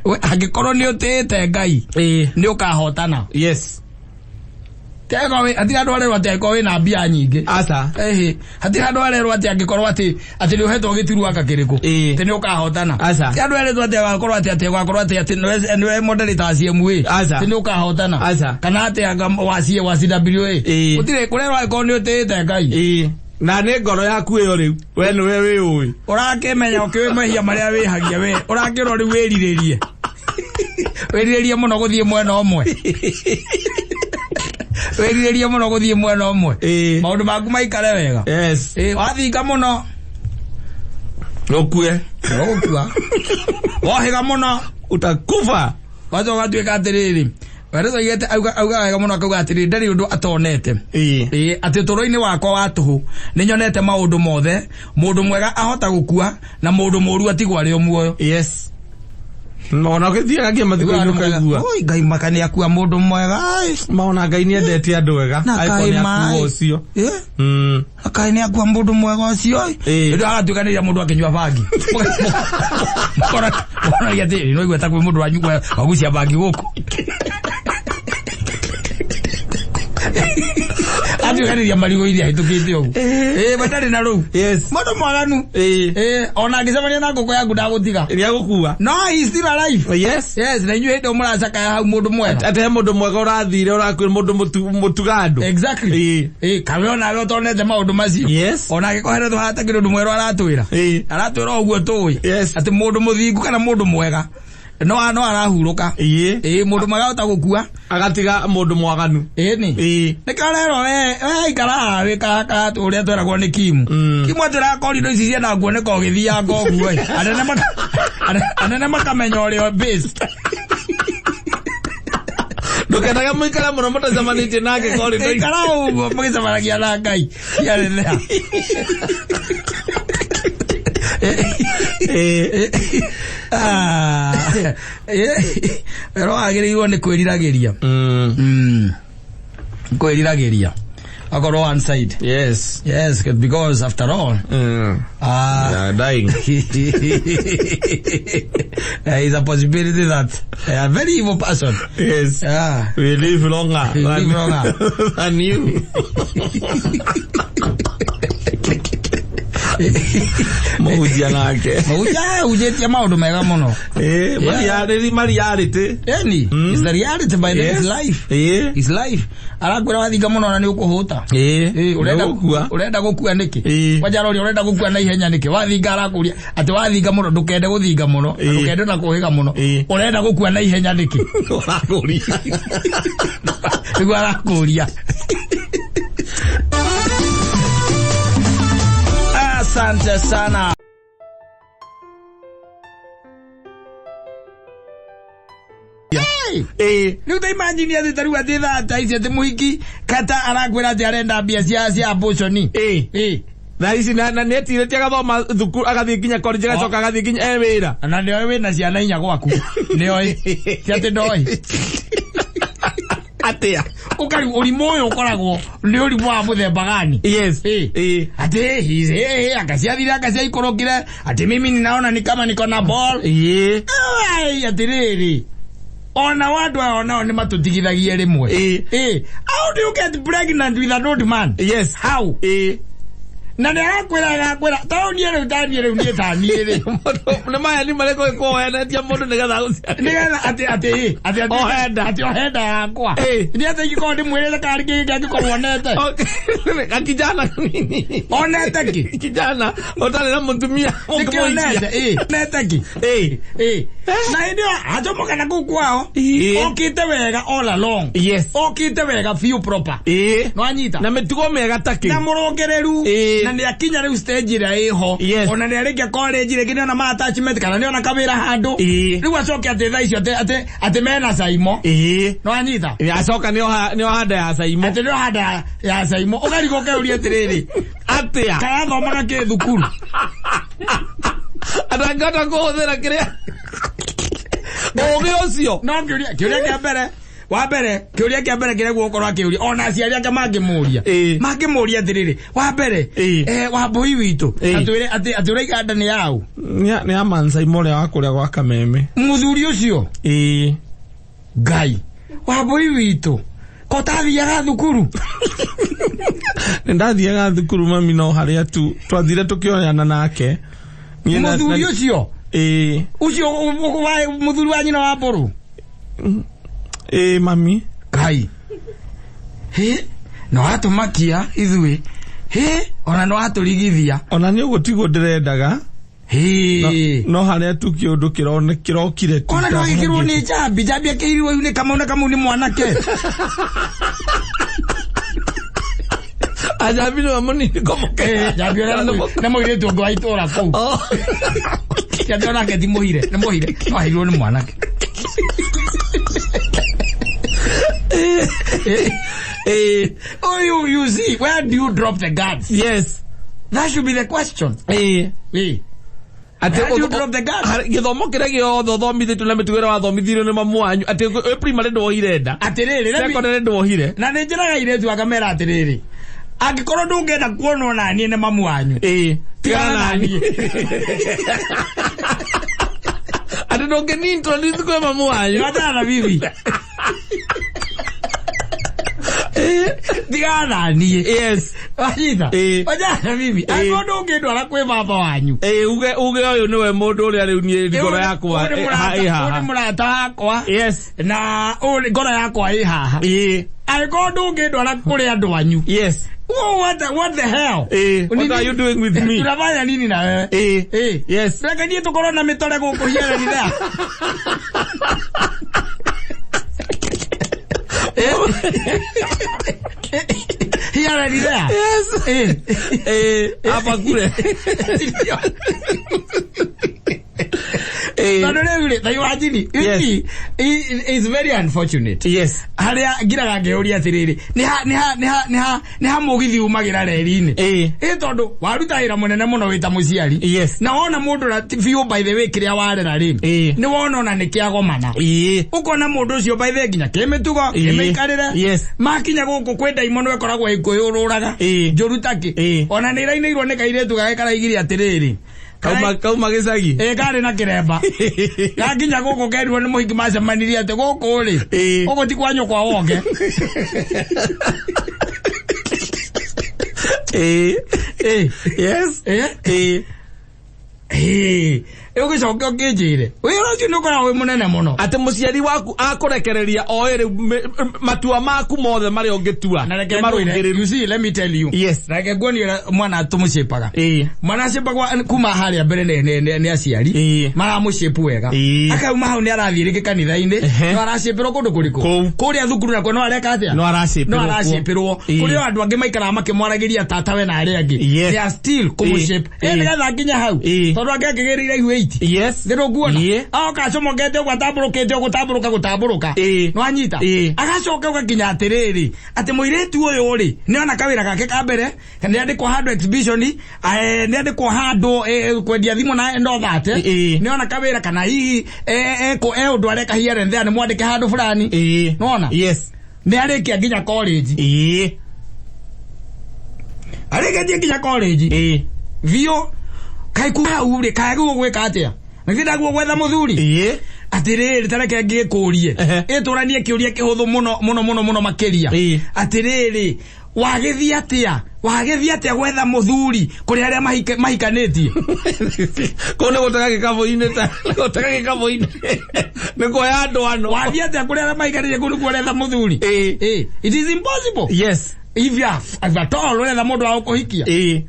We angĩkorwo nĩ ũtĩĩte Ngai Ĩĩ. nĩ ũkahotana. Yes. Hatirĩ handũ harerwo atĩ angĩkorwo wĩna mbia nyingĩ. Aca. Ĩhĩ, hatirĩ handũ harerwo atĩ angĩkorwo atĩ atĩ nĩ ũhetwo gĩturwa kĩrĩkũ. Ĩĩ. Atĩ nĩ ũkahotana. Aca. Hatirĩ handũ herĩtwo atĩ agakorwo atĩ atĩ ũgakorwo atĩ atĩ nĩwe moderator wa CMA. Aca. Atĩ nĩ ũkahotana. Aca. Kana atĩ anga wa C wa CWA. Ĩĩ. Gũtirĩ kũrerwo angĩkorwo nĩ ũtĩĩte Ngai. Ĩĩ. Na nĩ ngoro yaku ĩyo rĩu. We nĩwe wĩũĩ. Ũrakĩmenya ũkĩũĩ mehia marĩa wĩhagia we. Ũrakĩrwo rĩu wĩrirĩrie. Wĩrirĩrie mũno gũthiĩ mwena ũmwe. Wĩrirĩrie mũno gũthiĩ mwena ũmwe. Ĩĩ. Maũndũ maku maikare wega. Yes. Ĩĩ, wathinga mũno. Ũkue. Ũgũkua. Wohĩga mũno. Utakufa. Wacoka ũgatuĩka atĩrĩrĩ. Werĩtwo aigĩte auga wega mũno akauga atĩrĩrĩ ndarĩ ũndũ atonete. Ĩĩ. Ĩĩ, atĩ ũtũũro-inĩ wakwa wa tũhũ nĩ nyonete maũndũ mothe, mũndũ mwega ahota gũkua na mũndũ mũũru atigwo arĩ o muoyo. Yes. Ona ũgĩthiaga nginya mathiko-inĩ ũkaigua. Oi, Ngai maka nĩ akua mũndũ mwega. Ai. Maona Ngai nĩ endete andũ wega. Na Angĩkorwo kaĩ nĩ akua maĩ. ũcio. Ĩĩ. Mm. Kaĩ nĩ akua mũndũ mwega ũcio. Ĩĩ. Hĩndĩ agatuĩkanĩria mũndũ akĩnyua bangi. Mũkoragia atĩrĩrĩ, no igua ta kwĩ mũndũ wanyua wagucia bangi gũkũ. Atuĩkanĩria marigũ-inĩ ahĩtũkĩte ũguo. Ĩĩ, we ndarĩ na rũu. Yes. Mũndũ mwaganu. Ĩĩ. Ĩĩ, ona angĩcemania na ngũkũ yaku ndagũtiga. Nĩ agũkua. No, he is still alive. Yes. Yes, na inyuĩ hĩndĩ ĩyo mũracakaya hau mũndũ mwega. Atĩ he mũndũ mwega ũrathire ũrakuire mũndũ mũtuga andũ. Exactly. Ĩĩ. Ĩĩ, kawe onawe ũtonete maũndũ macio. Yes. Ona angĩkorwo hena tũhata kĩndũ mwerũ aratwĩra. Ĩĩ. Aratwĩra ũguo tũĩ. Yes. Atĩ mũndũ mũthingu kana mũndũ mwega no arahurũka. Ĩĩ. Ĩĩ, mũndũ mwega ahota gũkua. Agatiga mũndũ mwaganu. Ĩĩ nĩ. Ĩĩ. Nĩkĩo ũrerwo we ikara haha wĩ kahaka ũrĩa tweragwo nĩ Kimu. Kimu atwĩraga korido ici ciendaga kuoneka ũgĩthianga ũguo ĩ. Anene makamenya ũrĩa base. Ndũkenage mũikare mũno mũtacemanĩtie nake korido. Ikara ũguo mũgĩcemanagia na Ngai. Ciarĩ Ĩĩ. Wero wagĩrĩirwo nĩ kwĩriragĩria. Kwĩriragĩria. Akorwo one side. Yes. Yes, because after all, Yeah, dying. There is a possibility that a very evil person. Yes. Yeah. We live longer We live longer. than you. Mũhunjia nake. Mũhunjia ahunjĩtie maũndũ mega mũno. Mariarĩtĩ. Eni, it's the reality by the is life. Is life. Arakwĩra wathinga mũno na nĩ ũkũhũta. Ũrenda gũkua. Ũrenda gũkua nĩkĩ? Kwanja aroria ũrenda gũkua na ihenya nĩkĩ? Wathinga arakũria atĩ wathinga mũno ndũkende gũthinga mũno, na ndũkende na kũhĩga mũno. Ũrenda gũkua na ihenya nĩkĩ? Ũrakũria. Nĩguo arakũria. Asante sana. Rĩu ta imagine atĩ ta rĩu atĩ thaa ta ici atĩ mũhiki kata arakwĩra atĩ arenda mbia cia abortion. Thaa ici na nĩetirĩtie agathoma thukuru agathiĩ nginya college agacoka agathiĩ nginya e wĩra. Na nĩoĩ wĩna ciana inya gwaku. Nĩoĩ. Ti atĩ ndoĩ. Atĩa? Ũkari ũrimũ ũyũ ũkoragwo nĩ ũrimũ wa mũthemba gani? Yes. Ati hizi akaciathire akaciaikorokire ati mimi ninaona ni kama niko na ball. Ai atiriri. Ona watu hao nao ni matutigithagie rimwe. How do you get pregnant with an old man? Yes. How? Na nĩ arakwĩra agakwĩra ta niĩ rĩu ta niĩ rĩu niĩ ta niĩ rĩ. Nĩ maya nĩ marĩkũ ĩkũhenetia mũndũ nĩgetha agũciare. Nĩgetha atĩ atĩ atĩ atĩ Ohenda. Atĩ ohenda yakwa. Nĩ atĩ ingĩkorwo ndĩmwĩrĩte karĩ kĩngĩ angĩkorwo onete. Gakijana kanini. Onete kĩ? Kijana ũtarĩ na mũtumia. Nĩkĩ onete? Onete kĩ? Na hĩndĩ ĩyo acomoka na kũu kwao. Okĩte wega all along. Yes. Okĩte wega biũ proper. Nĩwanyita? Na mĩtugo mĩega ta kĩ? Na mũrũngĩrĩru. Na nĩ akinya rĩu stage ĩrĩa ĩho. Ona nĩ arĩkia college rĩngĩ nĩona ma attachment kana nĩona kawĩra handũ. Rĩu acoke atĩ thaa icio atĩ atĩ mena Saimo. Nĩwanyita? Acoka nĩoha nda ya Saimo. Atĩ nĩoha nda ya Saimo. Ũkarigwo ũkeuria atĩrĩrĩ. Atĩa? Karathomaga kĩ thukuru? Atangĩhota kũhũthĩra kĩrĩa ũgĩ ũcio. No kĩũria kĩa mbere. Wa mbere kĩũria kĩa mbere kĩrĩa gũkorwo akĩũria ona aciari ake mangĩmũria mangĩmũria atĩrĩrĩ wa mbere Wambũi witũ atwĩre atĩ atĩ ũraiga nda nĩ yaũ? Nĩ ya Mansaimo ũrĩa wa kũrĩa gwa Kameme. Mũthuri ũcio? Ngai Wambũi witũ ko tathiaga thukuru? Nĩ ndathiaga thukuru mami no harĩa tu twathire tũkĩoyana nake. Mũthuri ũcio? Ũcio mũthuri wa nyina wa Mbũrũ? Mami. Kai. He? No atũmakia ithuĩ. He? Ona no atũrigithia. Ona nĩ ũguo tiguo ndĩrendaga. He. No harĩa tu kĩũndũ kĩrokire tu. Ona ndwagĩkĩrwo nĩ njambi, njambi akĩirwo nĩ Kamau na Kamau nĩ mwanake. Ajambi nĩwe mũnini kũmũkĩra. Njambi ũrĩa nĩ mũirĩtu ũngĩ wa itũũra kũu. Njambi onake ti mũhire, nĩ mũhire. No aheirwo nĩ mwanake. Oh, you see, where do you drop the guards? Yes. That should be the question. Where do you drop the guards? Gĩthomo kĩrĩa gĩothe ũthomithĩtio na mĩtugo ĩrĩa wathomithirio nĩ mamu wanyu atĩ wĩ primary ndwohire nda. Atĩrĩrĩ, Secondary ndwohire. Na nĩ njĩraga airĩtu akamera atĩrĩrĩ, angĩkorwo ndũngĩenda kuonwo na niĩ nĩ mamu wanyu, Tigana na niĩ. Atĩ ndũngĩni introduce kwĩ mamu wanyu. Wachana na bibi. Tigana na niĩ. Yes. Wanyita? Wachana na bibi. Angĩkorwo ndũngĩndwara kwĩ baba wanyu. Uge ũyũ nĩwe mũndũ ũrĩa rĩu niĩ ngoro yakwa ĩ haha. Ũyũ nĩ mũrata wakwa. Yes. Na ũyũ ngoro yakwa ĩ haha. Angĩkorwo ndũngĩndwara kũrĩ andũ anyu. Yes. Oh, what the hell? What are you doing with me? Tunafanya nini na wewe? Yes. Reke niĩ tũkorwo na mĩtore gũkũ here ni there. Here ni there. Yes. Hapa kule. Tondũ rĩu rĩ, ta imagine, you see, it's very unfortunate. Yes. Harĩa ngiraga ngĩũria atĩrĩrĩ, nĩ ha mũgithi umagĩra reri-inĩ? Tondũ waruta wĩra mũnene mũno wĩ ta mũciari. Yes. Na wona mũndũ na biũ by the way kĩrĩa warera rĩ, nĩ wona ona nĩ kĩagomana. Ũkona mũndũ ũcio by the way nginya kĩmĩtugo, kĩmĩikarĩre. Yes. Makinya gũkũ kwĩ ndaimono ĩkoragwo ĩkwĩyũrũraga. Njũru ta kĩ. Ona nĩ ĩrainĩirwo nĩ kairĩtu gake karaigire atĩrĩrĩ, Kauma gĩcagi. Karĩ na kĩremba. Gakinya gũkũ kerirwo nĩ mũhiki macemanirie atĩ gũkũ rĩ, gũkũ ti kwa nyũkwa wonge. Yes. Eh? Ĩĩ. Ĩĩ, ũgĩcoke ũkĩnjĩre wĩra ũcio nĩ ũkoragwo wĩ mũnene mũno. Atĩ mũciari waku akũrekereria oĩ rĩu matua maku mothe marĩa ũngĩtua Na reke nĩ ngwĩre, marũngĩrĩru. you see, let me tell you. Yes. Na reke nguonie ũrĩa mwana tũmũcĩpaga. Ĩĩ. Mwana acĩpagwo kuma harĩa mbere nĩ aciari. Ĩĩ. Maramũcĩpu wega. Ĩĩ. Akauma hau nĩ arathiĩ rĩngĩ kanitha-inĩ. Ehe. No aracĩpĩrwo kũndũ kũrĩkũ? Kũu. Kũrĩa thukuru nakuo no areka atĩa? No aracĩpĩrwo No kuo. aracĩpĩrwo. Ĩĩ. Kũrĩ o andũ angĩ maikaraga makĩmwaragĩria tata we na arĩa angĩ. Yes. They are still kũmũcĩp. Ĩĩ. Ĩ nĩgetha nginya hau. Ĩĩ. Tondũ angĩ angĩgĩrĩire ihu 80. Yes. Nĩrũguona Ĩĩ. aoka acomokete ũguo atambũrũkĩte ũguo gũtambũrũka gũtambũrũka. Ĩĩ. Nĩwanyita? Ĩĩ. Agacoka ũgakinya atĩrĩrĩ, atĩ mũirĩtu ũyũ rĩ, nĩona kawĩra gake ka mbere, nĩandĩkwo handũ exhibition, nĩandĩkwo handũ kwendia thimũ na no thate. Ĩĩ. Nĩona kawĩra kana hihi e ũndũ areka here and there, nĩmwandĩke handũ fulani. Ĩĩ. Nĩwona? Yes. Nĩarĩkia nginya college. Ĩĩ. Arĩkĩtie nginya college. Ĩĩ. Biũ. Kaĩ kuma hau rĩ, kaĩ agĩrĩirwo gwĩka atĩa? Na githĩ ndagĩrĩirwo gwetha mũthuri? Ĩĩ. Atĩrĩrĩ, ta reke ngĩkũrie. Ehe. Ĩtũranie kĩũria kĩhũthũ mũno mũno mũno mũno makĩria. Ĩĩ. Atĩrĩrĩ, wagĩthiĩ atĩa? Wagĩthiĩ atĩa gwetha mũthuri kũrĩ arĩa mahikanĩtie? Kũu nĩ gũtega gĩkabũ-inĩ ta gũtega gĩkabũ-inĩ. Nĩ kuoya andũ ano. Wathiĩ atĩa kũrĩ arĩa mahikanĩtie kũu nĩkuo ũretha mũthuri? Ĩĩ. Ĩĩ. It is impossible. Yes. If you are, if at all ũretha mũndũ wa gũkũhikia. Ĩĩ.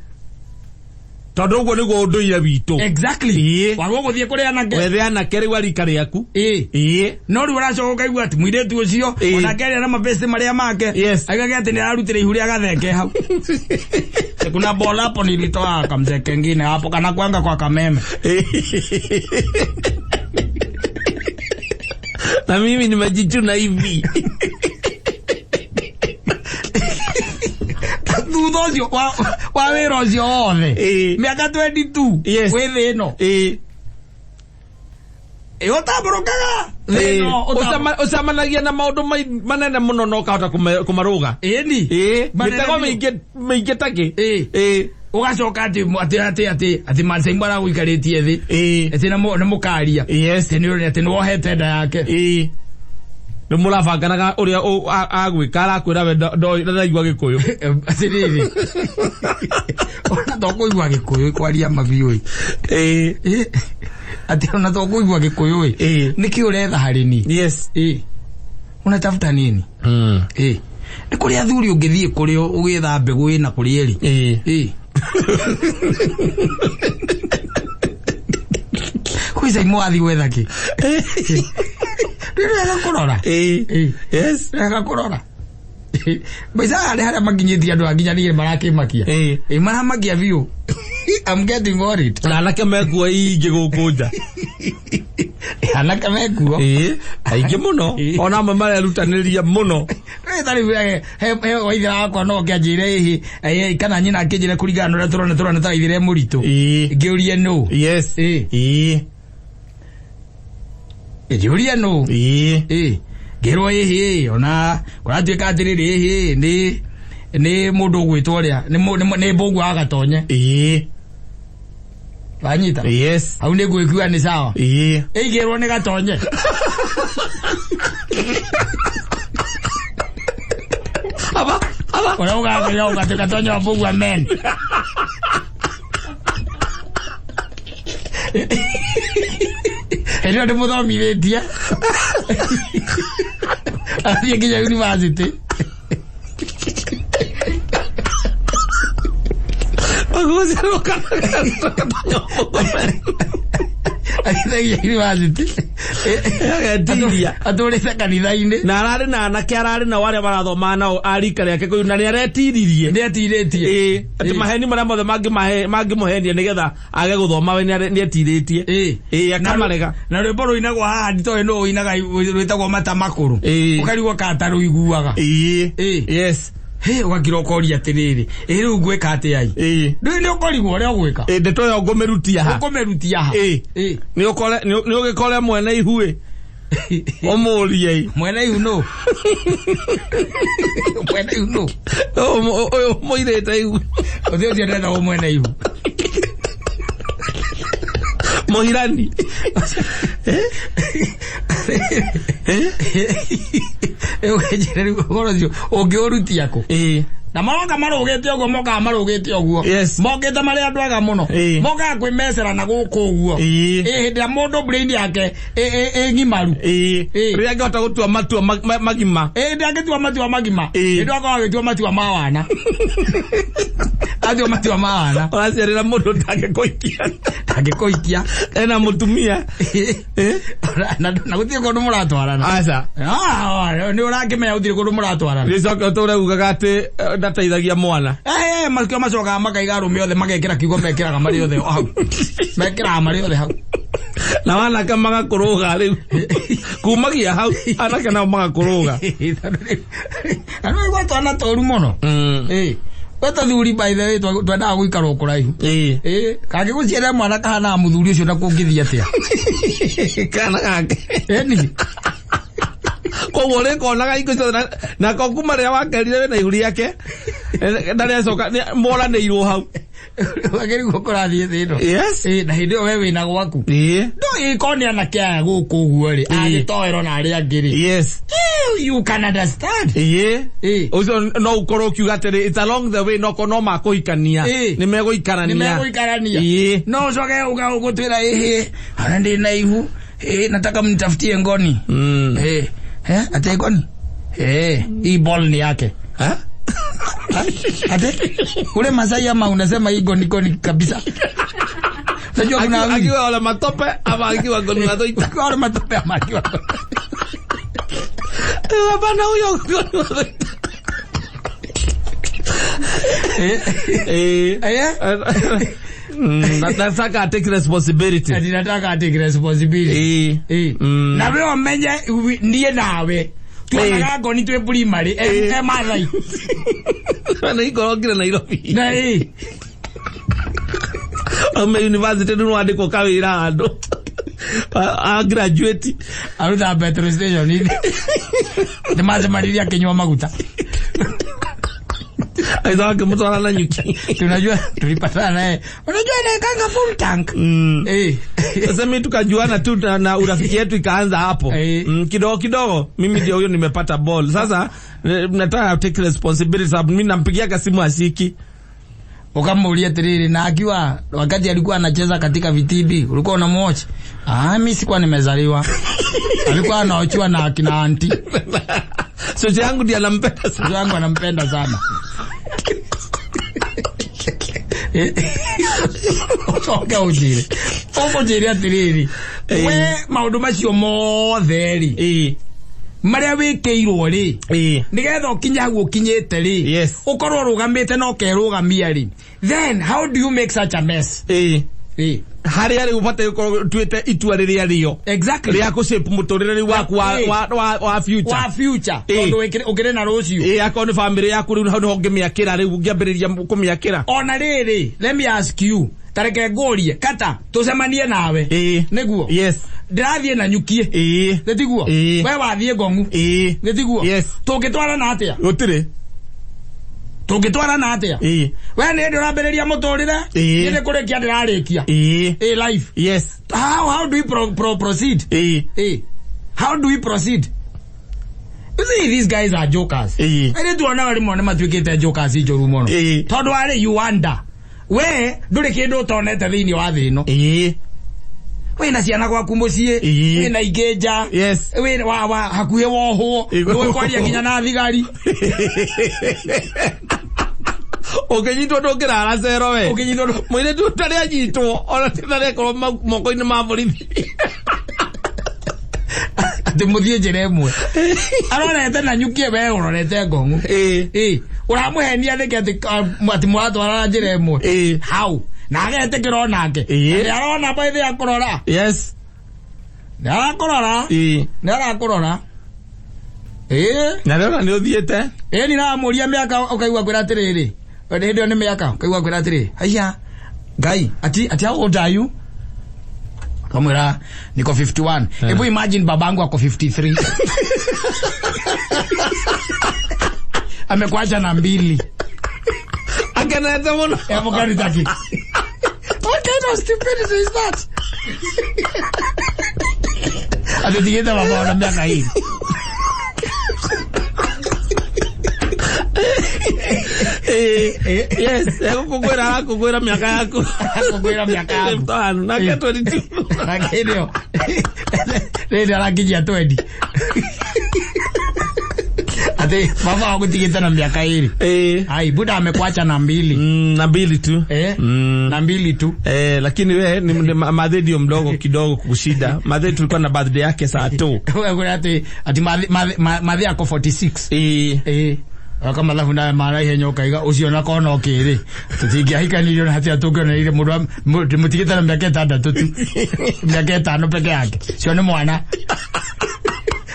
Tondũ ũguo nĩguo ũndũire witũ. Exactly. Ĩĩ. Wagwo gũthiĩ kũrĩ anake. Wethe anake rĩu a rika rĩaku. Ĩĩ. Ĩĩ. No rĩu ũracoka ũkaigua atĩ mũirĩtu ũcio Ĩĩ. onake arĩa na mabesti marĩa make. Yes. Aigage atĩ nĩararutĩra ihu rĩa gathenge hau. Kuna bola hapo nilitoa kamzee kengine hapo kana kwanga kwa kameme. Na mimi nimejichuna hivi. Thutha ũcio wa wĩra ũcio wothe. Ĩĩ. Mĩaka 22. Yes. Wĩ thĩ ĩno. Ĩĩ. Ĩ ũtambũrũkaga. Thĩ ĩno Ũcemanagia na maũndũ manene mũno na ũkahota kũmarũga. Ĩni. Ĩĩ. Manene Mĩtego biũ. mĩingĩ takĩ. Ĩĩ. Ĩĩ. Ũgacoka atĩ atĩ atĩ atĩ atĩ Maasai maragũikarĩtie thĩ. Ĩĩ. Atĩ na mũkaria. Yes. Atĩ nĩ atĩ nĩwohete nda yake. Ĩĩ. Nĩ mũrabanganaga ũrĩa agwĩka arakwĩra we ndaraigua Gĩkũyũ. Atĩrĩrĩ. Ona to kũigua Gĩkũyũ kwaria mabiũ ĩ. Ĩĩ. Ĩ. Atĩ ona to kũigua Gĩkũyũ ĩ. Ĩĩ. Nĩkĩ ũretha harĩ niĩ? Yes. Ĩ. Unatafuta nini? Ĩ. Nĩ kũrĩ athuri ũngĩthiĩ kũrĩ ũgĩetha mbegũ ĩna kũrĩ ĩrĩ. Ĩĩ. Ĩ. Kwĩ Caimo wathiĩ gwetha kĩ? Nĩ wega kũrora. Ĩĩ. Ĩĩ. Yes. Nĩ wega kũrora. Maica harĩ harĩa makinyĩtie andũ a nginya niĩ marakĩmakia. Ĩĩ. Ĩ maramakia biũ. I'm getting worried. Na anake mekuo ingĩ gũkũ nja. Anake mekuo. Ĩĩ. Aingĩ mũno. Ĩĩ. Ona amwe marerutanĩria mũno. Rĩu tarĩu he waithĩra wakwa no kĩanjĩre ĩhĩ kana nyina akĩnjĩre kũringana na ũrĩa tũrona tũrona ta waithĩra e mũritũ. Ĩĩ. Ngĩũrie nũ. Yes. Ĩĩ. Ĩĩ. Ngĩũria nũ. Ĩĩ. Ĩĩ. Ngĩrwo ĩhĩ ona kũratuĩka atĩrĩrĩ ĩhĩ nĩ mũndũ ũgwĩtwo ũrĩa nĩ mbũgua wa Gatonye. Ĩĩ. Wanyita? Yes. Hau nĩ ngwĩkua nĩ sawa. Ĩĩ. Ĩigĩrwo nĩ Gatonye. Aba, aba. Ũrĩa ũgakĩra ũgatuĩka Gatonye wa mbũgua men. Hĩndĩ ĩyo ndĩmũthomithĩtie. Athiĩ nginya university. Agĩthiĩ nginya university. Agetiria. Atũrĩte kanitha-inĩ. Na ararĩ na anake ararĩ nao arĩa marathomaga nao a rika rĩake kũu na nĩaretiririe. Nĩetirĩtie. Ĩĩ. Atĩ maheni marĩa mothe mangĩmũhenia nĩgetha age gũthoma we nĩetirĩtie. Ĩĩ. Ĩĩ, akamarega. Na rwĩmbo rũinagwo haha nditoĩ nũ ũinaga rwĩtagwo mata makũrũ. Ĩĩ. Ũkarigwo kana ta rũiguaga. Ĩĩ. Ĩĩ. Yes. Hĩ, ũgakira ũkoria atĩrĩrĩ, ĩ rĩu ngwĩka atĩa ĩ? Ĩĩ. Ndũĩ nĩ ũkorigwo ũrĩa ũgwĩka. Ĩ, ndeto ĩyo ngũmĩrutia ha? Ũkũmĩrutia ha? Ĩĩ. Ĩĩ. Nĩ ũkore, nĩ ũgĩkore mwene ihu ĩ. Ũmũrie ĩ. Mwene ihu nũ? Mwene ihu nũ? Ũyũ mũirĩte ihu. Ũthĩ ũcio ndetagwo mwene ihu. Mũhirani. Ĩ ũkĩnjĩra rĩu ũhoro ũcio ũngĩũrutia kũ? Ĩĩ. Na maroka marũgĩte ũguo, mokaga marũgĩte ũguo. Yes. Mokĩte marĩ andũ ega mũno. Ĩĩ. Mokaga kwĩmecera na gũkũ ũguo. Ĩĩ. Ĩ hĩndĩ ĩrĩa mũndũ brain yake ĩ ng'imaru. Ĩĩ. Ĩĩ. Rĩrĩa angĩhota gũtua matua magima. Ĩ hĩndĩ angĩtua matua magima. Ĩĩ. Hĩndĩ ĩyo akoragwo agĩtua matua ma wana. Atua matua ma wana. Ũraciarĩra mũndũ ndangĩkũikia. Ndangĩkũikia. Ena mũtumia. Eh? Na gũtirĩ kũndũ mũratwarana. Aca. Ah, nĩ ũrakĩmenya gũtirĩ kũndũ mũratwarana. Rĩcoke ũtũre ugaga atĩ ndateithagia mwana. Eh, makio macokaga makaiga arũme othe magekĩra kiugo mekĩraga marĩ othe hau. Mekĩraga marĩ othe hau. Na wanake magakũrũga rĩu. Kumagia hau anake nao magakũrũga. Na nĩ waigua twana tũru mũno. Ĩ. We tũthuri by the way twendaga gũikarwo kũraihu. Ĩĩ. Ĩ, kangĩgũciarĩra mwana kahanaga mũthuri ũcio na kũngĩthiĩ atĩa? Kana gake. Ĩni. Koguo ũrĩkonaga hingo ciothe nako kuma rĩrĩa wakerire wĩna ihu rĩake ndarĩ acoka moranĩirwo hau. Wagĩrĩirwo kũrathiĩ thĩ ĩno. Yes. Ĩ, na hĩndĩ ĩyo we wĩna gwaku. Ĩĩ. Ndũĩ korwo nĩ anake aya gũkũ ũguo rĩ, agĩtoerwo na arĩa angĩ rĩ. Yes. You can understand. Ĩĩ. Ĩĩ. Ũcio no ũkorwo ũkiuga atĩrĩ it's along the way no no makũhikania. Ĩĩ. Nĩ megũikarania. Nĩ megũikarania. Ĩĩ. No ũcoke uga ũgũtwĩra ĩhĩ, ona ndĩ na ihu, ĩĩ nataka mnitafutie ngoni. Ĩĩ. Eh, ate ngoni? Eh, hii ball ni yake. Ha? Ate? Ule Masai ama unasema hii ngoni ngoni kabisa. Unajua kuna wawili. Akiwa wala matope ama akiwa ngoni wathoita. Akiwa wale matope ama akiwa. Hapana huyo ngoni wathoita. Eh. Eh. Eh? Nataka take responsibility. Ati nataka take responsibility. Ĩĩ. Eh. Na we ũmenye niĩ nawe tuonaga ngoni twĩ primary e Mathai. Na ikorokire Nairobi. Na ĩ. Aume university rĩu nĩwandĩkwo kawĩra handũ. A graduate. Arutaga petrol station inĩ. Nĩ macemanirie akĩnyua maguta. Aitha akĩmũtwara na nyuki. Tunajua tulipatana naye. Unajua anaekanga full tank. Eh. Sasa mimi tukajuana tu na urafiki yetu ikaanza hapo. Kidogo kidogo mimi ndio huyo nimepata ball. Sasa nataka take responsibility sababu mimi nampigia simu ashiki. Ukamuulia tiriri na akiwa wakati alikuwa anacheza katika vitibi ulikuwa unamwatch? Ah, mimi sikuwa nimezaliwa. Alikuwa anaochiwa na akina auntie. Sote yangu ndiye anampenda sana. Sote yangu anampenda sana. Ucoke ũnjĩre. Ũkũnjĩre atĩrĩrĩ, we maũndũ macio mothe rĩ, marĩa wĩkĩirwo rĩ, nĩgetha ũkinye hau ũkinyĩte rĩ, Yes. ũkorwo ũrũgamĩte na ũkerũgamia rĩ, then how do you make such a mess? Harĩa rĩu ũbataire gũkorwo ũtuĩte itua rĩrĩa rĩo. Exactly. Rĩa kũ-shape mũtũrĩre rĩu waku wa future. Wa future. Tondũ ũkĩrĩ na rũciũ. Akorwo nĩ family yaku rĩu hau nĩho ũngĩmĩakĩra rĩu ũngĩambĩrĩria kũmĩakĩra. Ona rĩrĩ, let me ask you, ta reke ngũrie, kata tũcemanie nawe. Nĩguo? Yes. Ndĩrathiĩ na nyukie. Nĩtiguo? We wathiĩ ngong'u. Nĩtiguo? Yes. Tũngĩtwarana atĩa? Gũtirĩ. Tũngĩtwarana atĩa? We nĩ hĩndĩ ũrambĩrĩria mũtũrĩre? Niĩ nĩ kũrĩkia ndĩrarĩkia. Life. Yes. How do we proceed? How do we proceed? You see, these guys are jokers. Ĩrĩ tuonaga rĩmwe nĩ matuĩkĩte jokers njũru mũno. Tondũ arĩ you wonder. We ndũrĩ kĩndũ ũtonete thĩinĩ wa thĩ ĩno. Wĩna ciana gwaku mũciĩ, wĩna ingĩ nja, Yes. wĩna wa hakuhĩ wohwo, ndũĩ kwaria nginya na thigari. Ũngĩnyitwo ndũngĩrara cero we. Ũngĩnyitwo ndũ- Mũirĩtu ũtarĩ anyitwo, ona ti ũtarĩ akorwo moko-inĩ ma borithi. Atĩ mũthiĩ njĩra ĩmwe. Arorete na nyukie we ũrorete ngong'u. Ũramũhenia nĩkĩ atĩ mũratwarana njĩra ĩmwe? How? Na agetĩkĩra onake. Nĩ arona by the akũrora. Yes. Nĩ arakũrora. Nĩ arakũrora. Na rĩona nĩ ũthiĩte. Ni namũria mĩaka ũkaigua kwĩra atĩrĩrĩ. Hĩndĩ ĩyo nĩ mĩaka ũkaigua kwĩra atĩrĩrĩ. Haiya. Ngai, ati how old are you? Kamwĩra niko 51. Hebu imagine babangu ako 53. Amekuacha na 2. Akenete mũno. Hebu gari taki. What kind of stupidity is that? Atetigete baba ona miaka hii. Eh, yes, egũkũngũĩra arakũngũĩra mĩaka yaku. Arakũngũĩra mĩaka yaku. 51, nake 22. Nake hĩndĩ ĩyo rĩrĩ arakinyia 20 atĩ baba agũtigĩte na mĩaka ĩrĩ. Eh. Ai, buda amekuacha na mbili. Na mbili tu. Eh? Na mbili tu. Eh, lakini we ni madhe ndio mdogo kidogo kushida. Madhe tulikuwa na birthday yake saa 2. Wewe ati madhe ako 46. Eh. Eh. Aka mathabu na mara ihenya ukaiga ucio na kona okiri tutingĩahikanirio na hatia tũngĩonereire mũndũ mũtigĩte na mĩaka ĩtandatũ tu, mĩaka ĩtano peke yake, cio nĩ mwana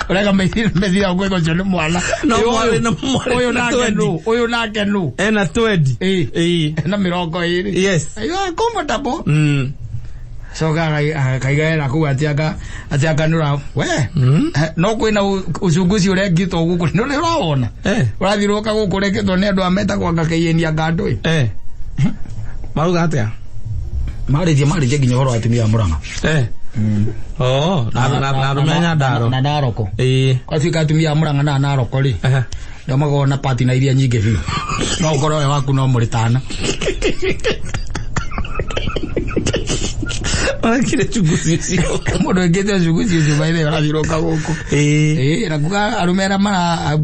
ũrega methira ũkwĩga ũcio nĩ mwana. No Ĩ, mwarĩ na mwarĩ ũyũ na nake twendi. nũ, ũyũ nake nũ? Ena 20. Eh. Eh. Na 20. Yes. You are comfortable. Coka akaiga era kuu ati akanura we. No kwina ucunguzi ũrengitwo gũkũ nĩ ũrawona. Eh. Ũrathiũrũrũka gũkũ ũrekĩtwo nĩ andũ a metagwo anga kĩiyenia ngandũ. Eh. Maruga atia? Marĩtie nginya ũhoro wa atumia a Mũrang'a. Eh. Oh, na arũme a Nyandarua. Na Naroko. Eh. Gwatuĩka atumia a Mũrang'a na Naroko rĩ, Eh. ndio makoragwo na partner iria nyingĩ biũ, no ũkorwo we waku no mũrĩ tana. Marekire chunguzi ũcio. Mũndũ wĩkĩte ũcunguzi ũcio maithe ũrathiũrũrũka gũkũ. Eh. Eh, na kuga arũme arĩa mara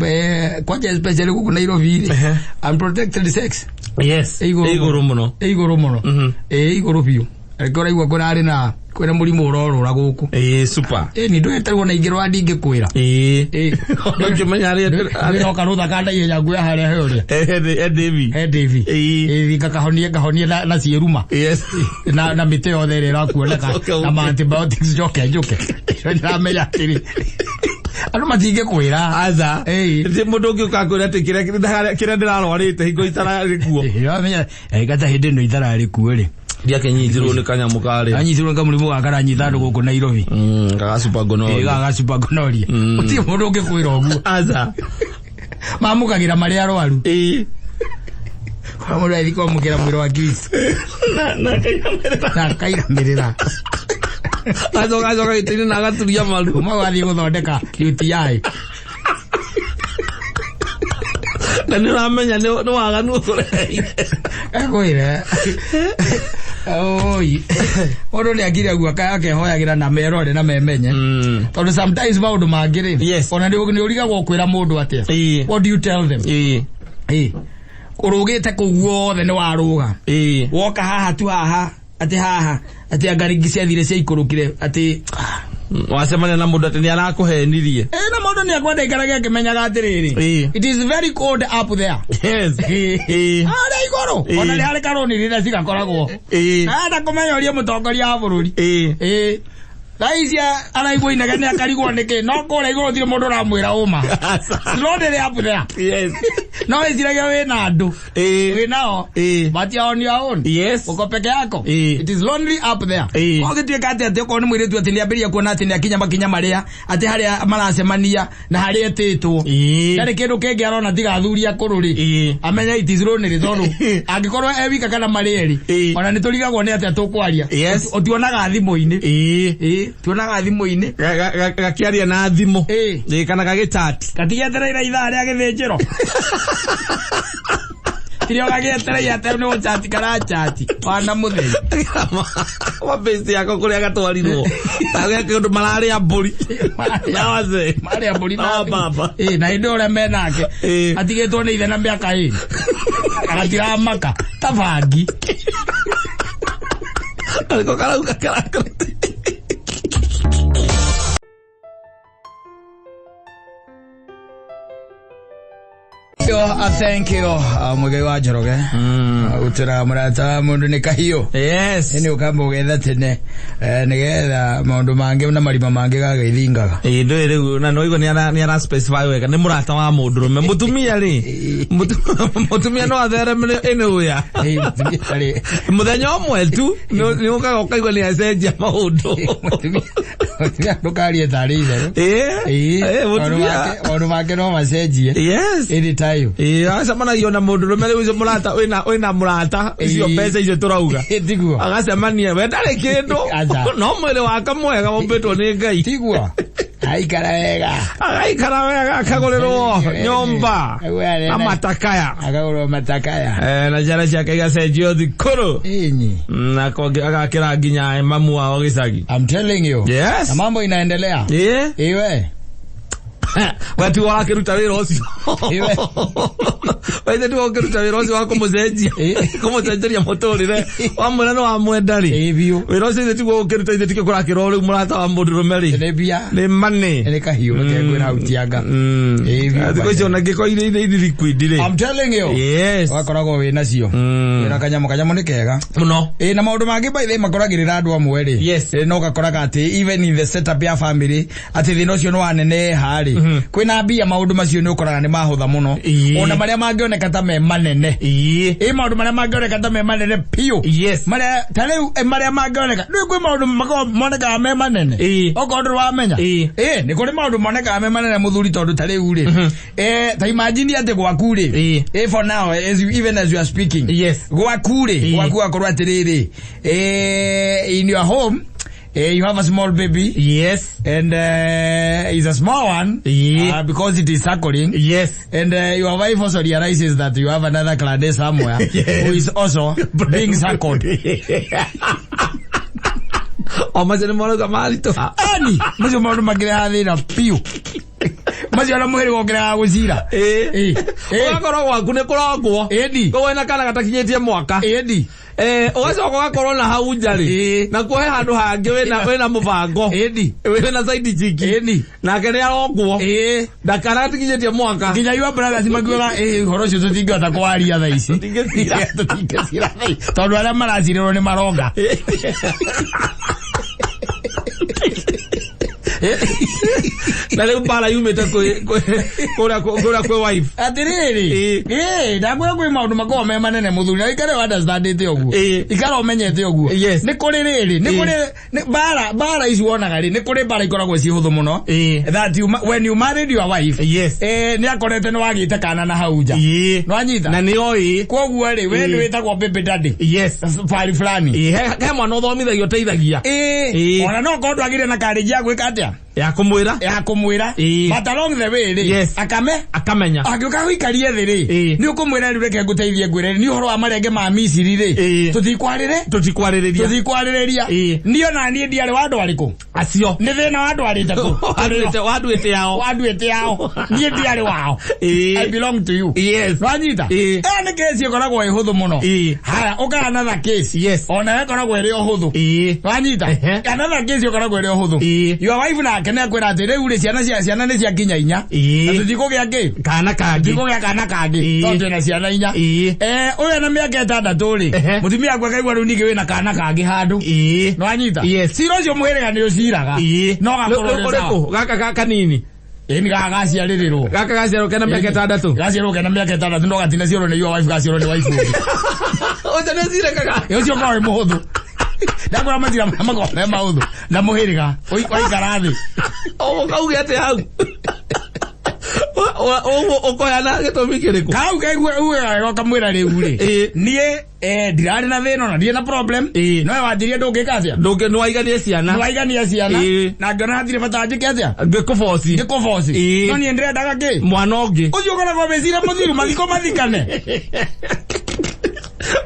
kwanja especially gũkũ Nairobi rĩ, Ehe. unprotected sex Yes. Ĩ igũrũ. Igũrũ mũno. Ĩ igũrũ mũno. Ĩ igũrũ biũ. Reke ũraigua kũrarĩ na kwĩna mũrimũ ũrorũra gũkũ. Eh, super. Ĩ ni ndũgeterwo na ingĩrwa ndingĩkwĩra. Eh. Ĩ. Ndũngĩmenya arĩa Ndĩroka rũtha kanda ihenya nguoya harĩa he ũrĩa. Eh, Davy. He Davy. Ĩ. Ĩ ngakahonie ngahonie na ciĩruma. Yes. Na mĩtĩ yothe ĩrĩa ĩrakuoneka Okay, na ma antibiotics njoke njũke. Ndĩramenya atĩrĩ. Andũ matingĩkwĩra. Aca. Ĩ. Ti mũndũ ũngĩ ũkakwĩra atĩ kĩrĩa ndĩrarwarĩte hingo itararĩ kuo. Ndĩramenya gata hĩndĩ ĩno itararĩ kuo rĩ. Ndiakenyitirwo nĩ kanyamũ karĩa. Anyitirwo nĩ kamũrimũ gaka karanyita andũ gũkũ Nairobi. Gagacupa ngonoria. Ĩ gagacupa gonorrhea. Gũtirĩ mũndũ ũngĩkwĩra ũguo. Aca. Mamũkagĩra marĩ arwaru. Ĩ. Kwa mũndũ athiĩ kwamũkĩra mwĩrĩ wa Kristo. Na akainamĩrĩra. Na akainamĩrĩra. Acoka acoka gĩtĩ-inĩ na agaturia maru. Kuma wathiĩ gũthondeka UTI. Na nĩ ũramenya nĩ waganu ũkũreheire. Ekwĩre. Oi. Mũndũ nĩ akire guo akehoyagĩra na merore na memenye. Tondũ sometimes maũndũ mangĩ rĩ. Yes. Ona nĩ ũrigagwo kwĩra mũndũ atĩa. Ĩ. What do you tell them? Ĩ. Ĩ. Ũrũgĩte kũu guothe nĩ warũga. Ĩ. Woka haha tu haha atĩ haha atĩ anga ringi ciathire ciaikũrũkire atĩ Wacemania na mũndũ atĩ nĩ arakũhenirie. Eh, na mũndũ nĩ akwenda ikarage akĩmenyaga atĩrĩrĩ. Ĩ. It is very cold up there. Yes. Ĩ. Harĩa igũrũ. Ĩ. Ona nĩ harĩ karũni rĩrĩa cigakoragwo. Ĩ. Enda kũmenya ũria mũtongoria wa bũrũri. Ĩ. Ĩ. Thaa ici araigua inegene akarigwo nĩkĩ no kũrĩa igũrũ gũtirĩ mũndũ ũramwĩra ũma. Slowly up there. Yes. No wĩciragia wĩna andũ. Ĩ. Wĩ nao. Ĩ. But you are on your own. Yes. Uko peke yako. Ĩ. It is lonely up there. Ĩ. Ũgĩtuĩka atĩ okorwo nĩ mũirĩtu atĩ nĩambĩrĩria kuona atĩ nĩakinya makinya marĩa atĩ harĩa maracemania na harĩa etĩtwo. Ĩ. Ndarĩ kĩndũ kĩngĩ arona tiga athuri akũrũ rĩ. Ĩ. Amenya it is lonely tondũ angĩkorwo e wika kana marĩ erĩ. Ĩ. Ona nĩtũrigagwo nĩ atĩa tũkwaria. Yes. Ũtuonaga thimũ-inĩ. Ĩ. Ĩ, tuonaga thimũ-inĩ. Gakĩaria na thimũ. Ĩ. Ĩ, kana gagĩchat. Gatigĩetereire ithaa rĩa gĩthĩnjĩro. Tirio gagĩetereire atĩ nĩ gũchati karachati. Wana mũthenya. Mabĩsti yako kũrĩa gatwarirwo. Tagĩa kĩndũ mararĩa mbũri. Na wazee. Marĩa mbũri Na baba. Ĩ, na hĩndĩ ũrĩa menake. Ĩ. Atigĩtwo nĩ ithe na mĩaka ĩrĩ. Gatiramaka ta bangi. Ariko karauga karakara. Thank you. Mũigai wa Njoroge. Gũtũra mũrata wa mũndũ nĩ kahiũ. Yes. Nĩ ũkamba ũgetha tene nĩgetha maũndũ mangĩ na marima mangĩ gagĩthingaga. Ĩ, ndũĩ rĩu na nĩwaigua nĩ ara specify wega nĩ mũrata wa mũndũrũme mũtumia rĩ mũtumia no athereme anywhere. Ĩ, mũtumia rĩ. Mũthenya ũmwe tu nĩ ũkaga ũkaigua nĩ acenjia maũndũ. Mũtumia ndũkarie tarĩ itherũ. Ĩ, Ĩ, ĩ, mũtumia. maũndũ make no macenjie. Yes. Anytime. Ĩ, agacemanagio na mũndũrũme rĩu ũcio mũrata wĩna mũrata icio Ĩ. mbeca icio tũrauga. Tiguo. Agacemania we ndarĩ kĩndũ Aca. no mwĩrĩ wake mwega wombĩtwo nĩ Ngai. Tiguo. Aikara wega. Agaikara wega akagũrĩrwo nyũmba na matakaya. Akagũrwo matakaya. Na ciana ciake igacenjio thukuru. Inyi. Na agakĩra nginya mamu wao gĩcagi. I'm telling you. Yes. Na mambo inaendelea. Yeah. Iwe. Wati wakĩruta wĩra ũcio. Waithe tiwe ũkĩruta wĩra ũcio wa kũmũcenjia. Kũmũcenjeria mũtũrĩre. Wamwĩra nĩ wamwenda rĩ. Ĩ biũ. Wĩra ũcio ithe tiguo ũkĩruta ithe tikĩo kũrakĩrwo rĩu mũrata wa mũndũrũme rĩ. Nĩ mbia. Nĩ money. Nĩ kahiũ reke ngwĩra hau tianga. Ĩ biũ. Thikũ icio ona ngĩko iria irĩ liquid rĩ. I'm telling you. Yes. Wakoragwo wĩ nacio. Wĩna kanyamũ kanyamũ nĩ kega. Mũno. Ĩ na maũndũ mangĩ by the way makoragĩrĩra andũ amwe rĩ. Yes. No ũgakoraga atĩ even in the setup ya family atĩ thĩna ũcio nĩ waneneha rĩ. Kwĩna mbia maũndũ macio nĩ ũkoraga nĩ mahũtha mũno. Ona marĩa mangĩoneka ta me manene. Ĩ maũndũ marĩa mangĩoneka ta me manene piũ. Yes. Marĩa ta rĩu marĩa mangĩoneka rĩu kwĩ maũndũ makoragwo monekaga me manene. Okorwo ndũrĩ wamenya. Ĩ. Ĩ nĩ kũrĩ maũndũ monekaga me manene mũthuri tondũ ta rĩu rĩ. Ta imagine atĩ gwaku rĩ. Ĩ. For now as you, even as you are speaking. Yes. Gwaku rĩ. Gwaku akorwo atĩrĩrĩ. In your home you have a small baby. Yes. And it's a small one. Yeah. Because it is suckling. Yes. And your wife also realizes that you have another clan somewhere. Yes. Who is also being suckled. O macio nĩ morauga maritũ. Ani, macio maũndũ mangĩreha thĩna piũ. Macio ona mũhĩrĩga ũngĩrehaga gũcira. Ĩ. Ũgakorwo gwaku nĩ kũrongwo. Ĩni. Koguo wĩna kana gatakinyĩtie mwaka. Ĩni. Ũgacoka ũgakorwo na hau nja rĩ. Na kuo he handũ hangĩ wĩna mũbango. Ĩni. Wĩna side chick. Ĩni. Nake nĩ arongwo. Ĩ. Na kana gatakinyĩtie mwaka. Nginya your brothers makiugaga ĩ ũhoro ũcio tũtingĩhota kwaria thaa ici. Tũtingĩcira. Tũtingĩcira thaa ici. Tondũ arĩa maracirĩrwo nĩ maronga. Na rĩu mbara yumĩte kũrĩa kwĩ wife. Atĩrĩrĩ. Ĩ ndakwĩra kwĩ maũndũ makoragwo me manene mũthuri na ikare understandĩte ũguo. Ikare ũmenyete ũguo. Yes. Nĩ kũrĩ rĩrĩ, nĩ kũrĩ mbara ici wonaga rĩ, nĩ kũrĩ mbara ikoragwo ciĩ hũthũ mũno. That you, when you married your wife. Yes. Nĩ akorete nĩ wagĩte kana na hau nja. Nĩwanyita? Na nĩ oĩ. Koguo rĩ, we nĩ wĩtagwo baby daddy. Yes. Bari fulani. He mwana ũthomithagia ũteithagia. Ĩ. Ona no korwo ndwagĩrĩire na karĩnji ya gwĩka atĩa? Ya kũmwĩra. Ya kũmwĩra. But along the way rĩ. Yes. Akame. Akamenya. Angĩũka gũikarie thĩ rĩ. Nĩ ũkũmwĩra rĩu reke ngũteithie ngwĩre nĩ ũhoro wa marenge ma Misiri rĩ. Tũtikwarĩre. Tũtikwarĩrĩria. Tũtikwarĩrĩria. Niĩ ona niĩ ndiarĩ wa andũ arĩkũ? Acio. Nĩ thĩna wa andũ arĩte kũ? Wanduĩte yao. Wanduĩte yao. Niĩ ndiarĩ wao. I belong to you. Yes. Wanyita? Ĩyo nĩ case ĩkoragwo ĩ hũthũ mũno. Haya, ũka another case. Yes. Ona ĩkoragwo ĩrĩ o hũthũ. Wanyita? Another case ĩkoragwo ĩrĩ o hũthũ. Your wife nake nĩ akwĩra atĩ rĩu rĩ ciana cia ciana nĩ ciakinya inya. Na tũtikũgĩa kĩ? Kana kangĩ. Tũtikũgĩa kana kangĩ. Tondũ twĩna ciana inya. Ũyũ ena mĩaka 6 rĩ. Mũtumia waku akaigua rĩu ningĩ wĩna kana kangĩ handũ. Nĩwanyita? Yes. Cira ũcio mũhĩrĩga nĩ ũciraga. No gakorwo ũrĩ sawa. Gaka kanini. Ĩ nĩ gaka gaciarĩrĩrwo. Gaka gaciarwo kena mĩaka 6. Gaciarwo kena mĩaka 6 no gatinaciarwo nĩ your wife gaciarwo nĩ wife ũngĩ. Ũcio nĩ ũcirekaga. Ũcio ũkoragwo wĩ mũhũthũ. Ndakwĩra macira marĩa makoragwo me mahũthũ na mũhĩrĩga waikara thĩ. Ũgauge atĩa hau? Ũkoyana gĩtũmi kĩrĩkũ? Kau kaigua ugaga wega ũkamwĩra rĩu rĩ. Niĩ ndirarĩ na thĩna ona ndirĩ na problem. No we wanjirie ndũngĩka atĩa? Ndũngĩ nĩwaiganie ciana. Nĩwaigania ciana. Na ngĩona hatirĩ bata njĩke atĩa? Ngĩkũboci. Ngĩkũboci. No niĩ ndĩrendaga kĩ? Mwana ũngĩ. Ũcio ũkoragwo wĩcira mũthiru mathiko mathikane.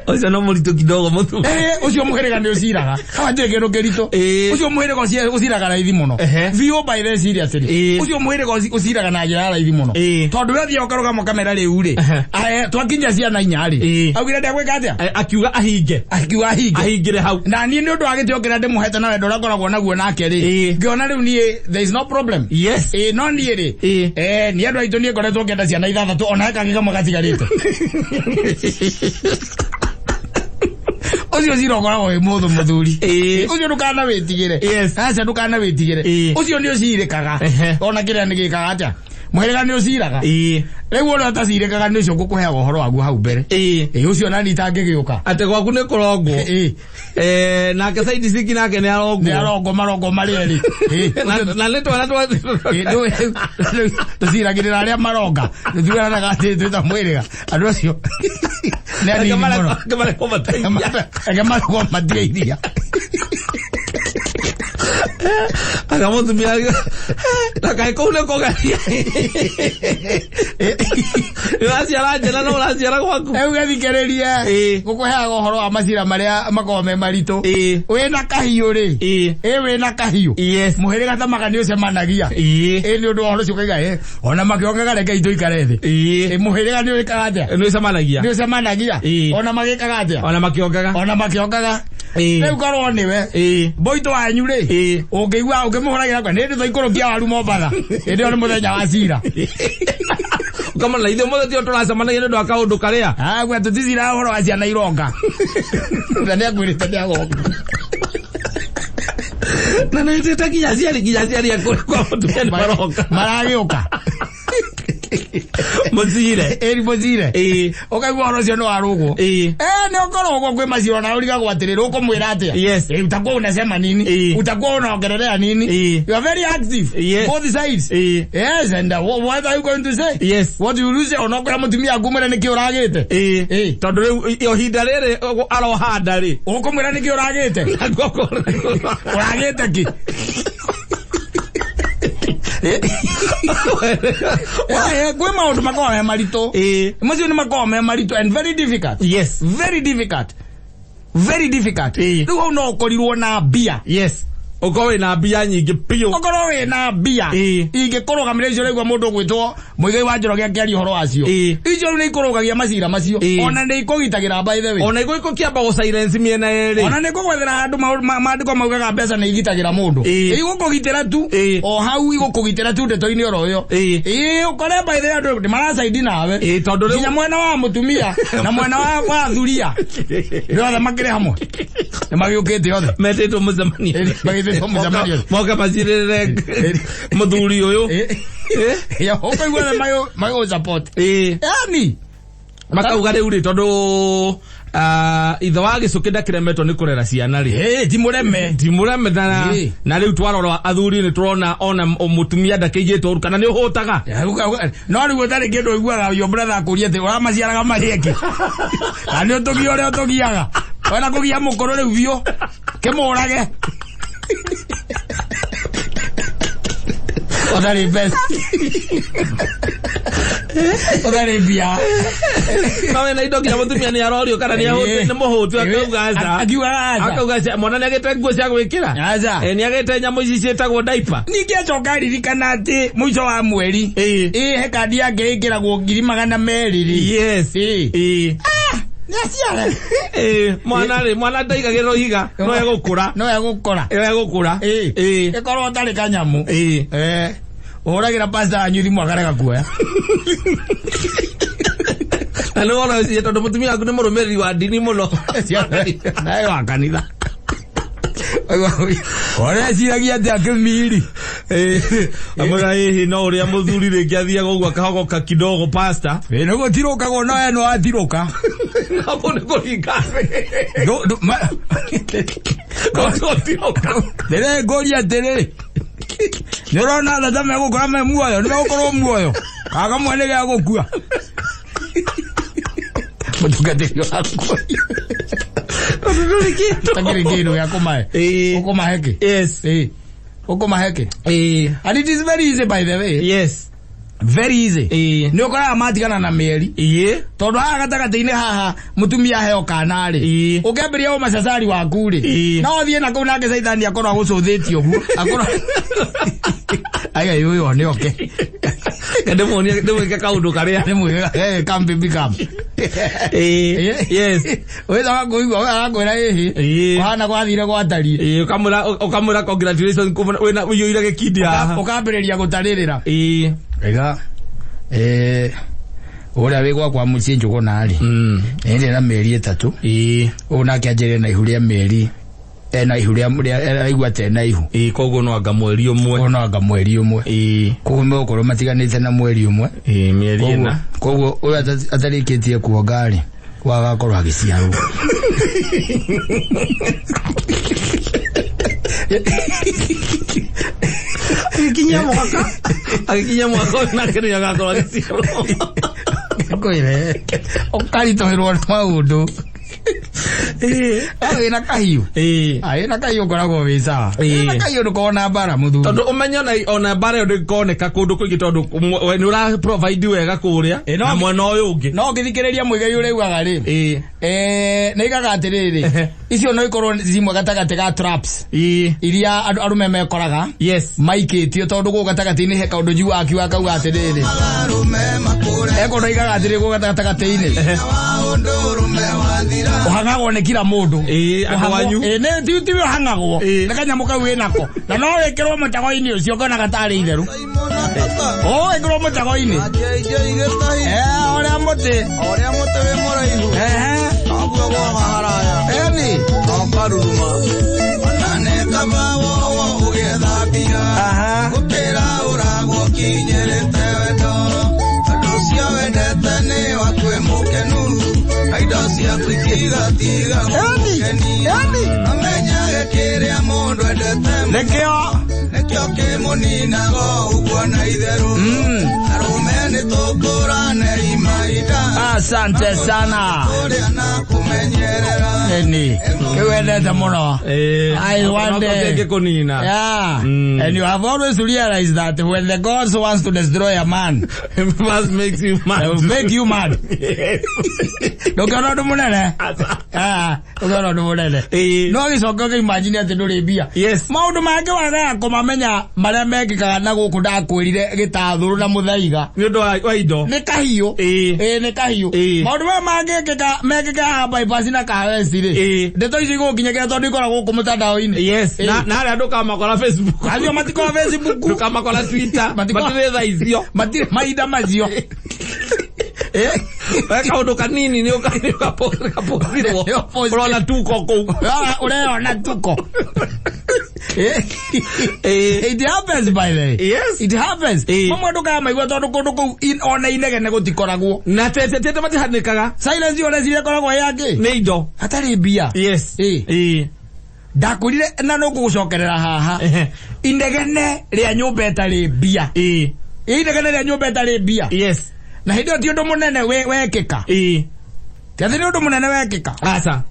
Ũcio no mũritũ kidogo mũthuri. Ũcio mũhĩrĩga nĩ ũciraga. Hau hatirĩ kĩndũ kĩritũ. Ũcio mũhĩrĩga ũciraga raithi mũno. Biũ by the seriously. Ũcio mũhĩrĩga ũciraga na njĩra ya raithi mũno. Tondũ we ũthiaga ũkarũgama ũkamera rĩu rĩ. Twakinya ciana inya rĩ. Augire ndegwĩka atĩa? Akiuga ahinge. Akiuga ahinge. Ahingĩre hau. Na niĩ nĩ ũndũ wa gĩtĩo kĩrĩa ndĩmũhete na wendo ũrĩa ngoragwo naguo nake rĩ. Ngĩona rĩu niĩ there is no problem. Yes. No niĩ rĩ. Niĩ andũ aitũ niĩ ngoretwo ngĩenda ciana 6 ona he kangĩ kamwe gatigarĩte. Ũcio cira ũkoragwo wĩ mũthũ mũthuri. Ũcio ndũkana wĩtigĩre. Aca ndũkana wĩtigĩre. Ũcio nĩ ũcirĩkaga. Ona kĩrĩa nĩ gĩkaga atĩa? Mũhĩrĩga nĩ ũciraga. Rĩu ũrĩa ũtacirĩkaga nĩ ũcio ngũkũheaga ũhoro waguo hau mbere. Ũcio nani itangĩgĩũka. Atĩ gwaku nĩ kũrongwo. Nake side chick nake nĩ arongwo. Nĩ arongwo marongo marĩ erĩ. Na nĩ twana twa tũciragĩrĩra arĩa maronga. Tũtiganaga atĩ twĩta mũhĩrĩga. Andũ acio nĩ anini mũno. Reke marekwo matige iria. Anga mũtumia na kaĩ kũu nĩ kũgeria. Ũraciara njĩra na ũraciara gwaku. Rĩu gĩthikĩrĩrie. Ĩĩ. Gũkũheaga ũhoro wa macira marĩa makoragwo me maritũ. Ĩĩ. Wĩna kahiũ rĩ. Ĩĩ. Ĩ wĩna kahiũ. Yes. Mũhĩrĩga ta magani ũcemanagia. Ĩĩ. Ĩ nĩ ũndũ wa ũhoro ũcio ũkaiga ĩ ona makĩongaga reke itũikare thĩ. Ĩĩ. Ĩ mũhĩrĩga nĩ ũĩkaga atĩa? Nĩ ũcemanagia. Nĩ ũcemanagia. Ĩĩ. Ona magĩkaga atĩa? Ona makĩongaga. Ona makĩongaga. Ĩĩ. Rĩu korwo nĩwe. Ĩĩ. Mboitũ wanyu rĩ. Ĩĩ. Ũngĩigua ũngĩmũhũragĩra kwa nĩ ndĩ waru Mombatha. Hĩndĩ ĩyo nĩ mũthenya wa cira. Ũkamona ithuĩ mũthĩ tio tũracemanagia nĩ ũndũ wa kaũndũ karĩa. Agua tũticiraga ũhoro wa ciana ironga. Na nĩ akwĩrĩte nĩ agoka. Na nĩ tĩte nginya aciari a kũrĩa kwa mũtumia nĩ maroka. Maragĩũka. Mũcire. Ĩri mũcire. Ĩĩ. Ũkaigua ũhoro ũcio nĩ warũgwo. Ĩĩ. Eh, nĩ ũkorwo ũguo kwĩ maciaro na ũrigagwo atĩrĩrĩ ũkũmwĩra atĩa? Yes. Eh, utakuwa unasema nini? Ĩĩ. Utakuwa unaongelelea nini? Ĩĩ. You are very active. Yes. Both sides. Ĩĩ. Yes, and what are you going to say? Yes. What you will say onokwĩra mũtumia ngumĩre nĩkĩ ũragĩte? Ĩĩ. Ĩĩ. Tondũ rĩu ihinda rĩrĩ arohanda rĩ. Ũkũmwĩra nĩkĩ ũragĩte? Ũragĩte kĩ? Kwĩ maũndũ makoragwo me maritũ. Ĩĩ. Macio nĩ makoragwo me maritũ and very difficult. Yes. Very difficult. Very difficult. Ĩĩ. Rĩu hau no ũkorirwo na mbia. Yes. Ũkorwo wĩna mbia nyingĩ biũ. Ũkorwo wĩna mbia. Ĩĩ. Ingĩkũrũgamĩrĩra icio ũraigua mũndũ ũgwĩtwo Mũigai wa Njoroge akĩaria ũhoro wacio. Ĩĩ. Icio rĩu nĩ ikũrũgagia macira macio. Ĩĩ. Ona nĩ ikũgitagĩra by the way. Ona igũkĩamba gũ silence mĩena yerĩ. Ona nĩ kũgwethera handũ maandĩko maugaga mbeca nĩ igitagĩra mũndũ. Ĩĩ. Igũkũgitĩra tu. Ĩĩ. O hau igũkũgitĩra tu ndeto-inĩ oro ĩyo. Ĩĩ. Ĩĩ ũkore by the way andũ nĩ maracaidi nawe. Ĩĩ, tondũ rĩu Nginya mwena wa mũtumia na mwena wa thuria. Nĩ othe makĩrĩ hamwe. Nĩ magĩũkĩte othe. Metĩtwo mũcemanio. Ĩĩ, magĩtĩtwo mũcemanio. Moka macirĩrĩre mũthuri ũyũ. Ĩĩ. Ya, ũkaigua othe magĩgũ support. Ĩĩ. Yani. Makauga rĩu rĩ tondũ ithe wa gĩcũkĩ ndakĩremetwo nĩ kũrera ciana rĩ. Ĩĩ, ti mũreme. Ti mũreme Ĩĩ. na rĩu twarora athuri nĩ tũrona ona mũtumia ndakĩigĩtwo ũru kana nĩ ũhũtaga. No rĩu ũtarĩ kĩndũ ũiguaga your brother akũria atĩ ũramaciaraga marĩ angĩ. Na nĩ ũtũgia ũrĩa ũtũgiaga. Wena kũgia mũkũrũ rĩu biũ. Kĩmũrage. Ũtarĩ mbeca. Ũtarĩ mbia. No wĩna indo nginya mũtumia nĩ arorio kana nĩ ahũti nĩ mũhũtu akauga aca. Akiugaga aca. Akauga aca mwana nĩ agĩte nguo cia gwĩkĩra. Aca. Nĩ agĩte nyamũ ici ciĩtagwo diaper. Ningĩ acoka ririkana atĩ mũico wa mweri. Ĩĩ. Ĩĩ he kandi yake ĩkĩragwo 200,000 rĩ. Yes. Ĩĩ. Ĩĩ. Nĩ aciare. Ĩĩ, mwana rĩ, mwana ndaigagĩrĩrwo ihiga, no egũkũra. No egũkũra. No egũkũra. Ĩĩ. Ĩĩ. Ĩkorwo ũtarĩ kanyamũ. Ĩĩ. Eh. Ũhũragĩra pastor wanyu thimũ akarega kuoya. Na nĩ wona ũcio tondũ mũtumia waku nĩ mũrũmĩrĩri wa ndini mũno. Nawe wa kanitha. Ũreciragia atĩa kĩmiri? Amwĩra ĩhĩ no ũrĩa mũthuri rĩngĩ athiaga ũguo akahogoka kidogo pastor. Ĩ nĩ gũtirũkagwo no we nĩ watirũka. No kũu nĩ kũringa. Gũtirũka. Ndĩre ngũria atĩrĩ. Nĩ ũrona tata megũkora me muoyo, nĩ megũkorwo muoyo. Kaga mwene gĩa gũkua. Mũtungatĩri wakwa. Tondũ ndũrĩ kĩndũ. Takĩrĩ kĩndũ gĩa kũmahe. Ĩĩ. Ũkũmahe kĩ? Yes. Ĩĩ. Ũkũmahe kĩ? Ĩĩ. And it is very easy by the way. Yes. Very easy. Ĩĩ. Nĩ ũkoraga matigana na mĩeri. Ĩĩ. Tondũ haha gatagatĩ-inĩ haha mũtumia aheo kana rĩ. Ĩĩ. Ũkĩambĩrĩria ũmacacari waku rĩ. Ĩĩ. No ũthiĩ na kũu nake caitani akorwo agũcũthĩtie ũguo. Akorwo Aiga ũyũ nĩ oke. Ndĩmuonie ndĩmwĩke kaũndũ karĩa. Ndĩmwĩke come baby come. Ĩĩ. Yes. Wĩthaga kũigua arakwĩra ĩhĩ. Ĩĩ. Kũhana gwathire gwatariĩ. Ĩĩ, ũkamwĩra congratulations kuma wĩna ũiyũire gĩkindi haha. Ũkambĩrĩria gũtarĩrĩra. Ĩĩ. Ega. Ũrĩa wĩ gwakwa mũciĩ Njũgũna rĩ. Nĩ na mĩeri 3. Ĩĩ. Ũyũ nake anjĩrĩre na ihu rĩa mĩeri. Ena ihu rĩa araigua ta ena ihu. Ĩĩ, koguo no anga mweri ũmwe. No anga mweri ũmwe. Ĩĩ. Koguo megũkorwo matiganĩte na mweri ũmwe. Ĩĩ, mĩeri ĩna. Koguo ũyũ atarĩkĩtie kuonga rĩ, wagakorwo agĩciarwo. Agĩkinyia mwaka. Agĩkinyia mwaka ũyũ nake nĩ agakorwo agĩciarwo. Ngwĩre, ũkaritũhĩrwo nĩ maũndũ. Wĩna kahiũ. Wĩna kahiũ ũkoragwo wĩ sawa. Wĩna kahiũ ndũkoragwo na mbara mũthuri. Tondũ ũmenye ona mbara ĩyo ndĩkoneka kũndũ kũingĩ tondũ we nĩ ũra provide wega kũrĩa na mwena ũyũ ũngĩ. No ũngĩthikĩrĩria Muigai ũrĩa augaga rĩ, nĩ aigaga atĩrĩrĩ, icio no ikorwo cimwe gatagatĩ ga traps iria andũ arũme mekoraga maikĩtio, tondũ gũkũ gatagatĩ-inĩ he kaũndũ njiguaga akiuga akauga atĩrĩrĩ, he kũndũ aigaga atĩrĩrĩ, gũkũ gatagatĩ-inĩ ũhang'agwo nĩ kila mũndũ. Andũ anyu. Nĩ tiwe ũhang'agwo, nĩ kanyamũ kau wĩnako, na no wĩkĩrwo mũtego-inĩ ũcio ũkona gatarĩ itherũ, wĩkĩrwo mũtego-inĩ ũrĩa mũtĩ ũrĩa mũtĩ wĩ mũraihu noguo gwaga haraya eni ũkaruruma ona nĩ kaba wowo ũgĩetha mbia gũkĩra ũragwo kinyĩrĩte wendo andũ ũcio wendete nĩ wakue mũkenu na indo ciaku itigatiga gũgũkenia amenyage kĩrĩa mũndũ endete nĩkĩo nĩkĩo kĩmũninaga ũguo na itherũ arũme nĩ tũkũrane imahinda. Asante sana. Kũrĩa na kũmenyerera. Eni kĩu wendete mũno. I one day. Kũnina. Yeah. And you have always realized that when the gods wants to destroy a man, must makes you mad. They will make you mad. Ndũngĩona ũndũ mũnene. Ndũngĩona ũndũ mũnene. No gĩcoke ũkĩimagine atĩ ndũrĩ mbia. Maũndũ mangĩ wagaga kũmamenya marĩa mekĩkaga na gũkũ ndakwĩrire gĩtathũrũ na mũthaiga. Nĩ ũndũ wa indo. Nĩ kahiũ. Nĩ kahiũ. Maũndũ maya mangĩkĩka mekĩka haha bypass na Kawesi rĩ. Ndeto icio igũgũkinyĩkĩra tondũ ikoragwo gũkũ mũtandao-inĩ. Na harĩa ndũkamakora Facebook. Acio matikoragwo Facebook. Ndũkamakora Twitter. Matirĩ thaa icio. Matirĩ mahinda macio. We kaũndũ kanini nĩ ũkapostirwo. Ũrona tuko kũu. Ũreyona tuko. It happens, by the way. It happens. Mamwe ndũkamaigua tondũ kũndũ kũu ona inegene gũtikoragwo. Na tete matihanĩkaga. Silence ũreciria ĩkoragwo ĩ yangĩ. Nĩ indo. Hatarĩ mbia. Ndakwĩrire na nũngũgũcokerera haha. Inegene rĩa nyũmba ĩtarĩ mbia. Inegene rĩa nyũmba ĩtarĩ mbia. Na hĩndĩ ĩyo ti ũndũ mũnene wekĩka. Ti atĩ nĩ ũndũ mũnene wekĩka. Aca.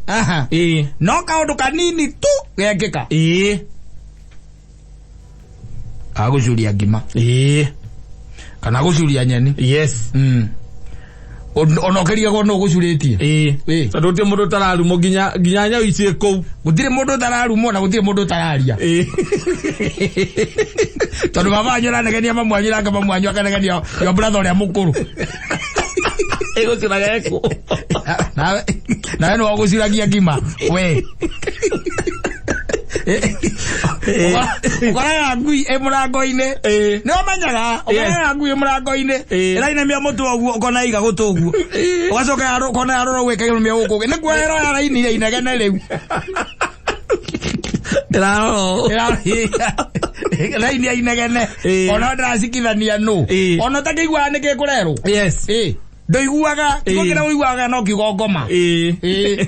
No kaũndũ kanini tu gekĩka. Agũcuria ngima. Kana gũcuria nyeni. Ona ũkĩrigagwo nũ ũgũcurĩtie. Tondũ gũtirĩ mũndũ ũtararumwo nginya nyau ici kũu. Gũtirĩ mũndũ ũtararumwo na gũtirĩ mũndũ ũtararia. Tondũ baba wanyu aranegenia mamu wanyu nake mamu wanyu akanegenia your brother ũrĩa mũkũrũ. Ĩgũcuraga ĩkũ. Nawe nĩwe ũgũcuragia ngima. We. Ũkoraga ngui ĩ mũrango-inĩ. Nĩ ũmenyaga, ũkoraga ngui ĩ mũrango-inĩ. Ĩrainamia mũtwe ũguo ũkona iga gũtũ ũguo. Ũgacoka ũkona yarora ũguo ĩkainamia gũkũ ũngĩ. Nĩ kuoya ĩroya raini ya inegene rĩu. Raini ya inegene. Ona ndĩracikithania nũ. Ona ũtakĩiguaga nĩkĩ kũrerwo. Ndũiguaga, kiugo kĩrĩa ũiguaga no kiugo ngoma.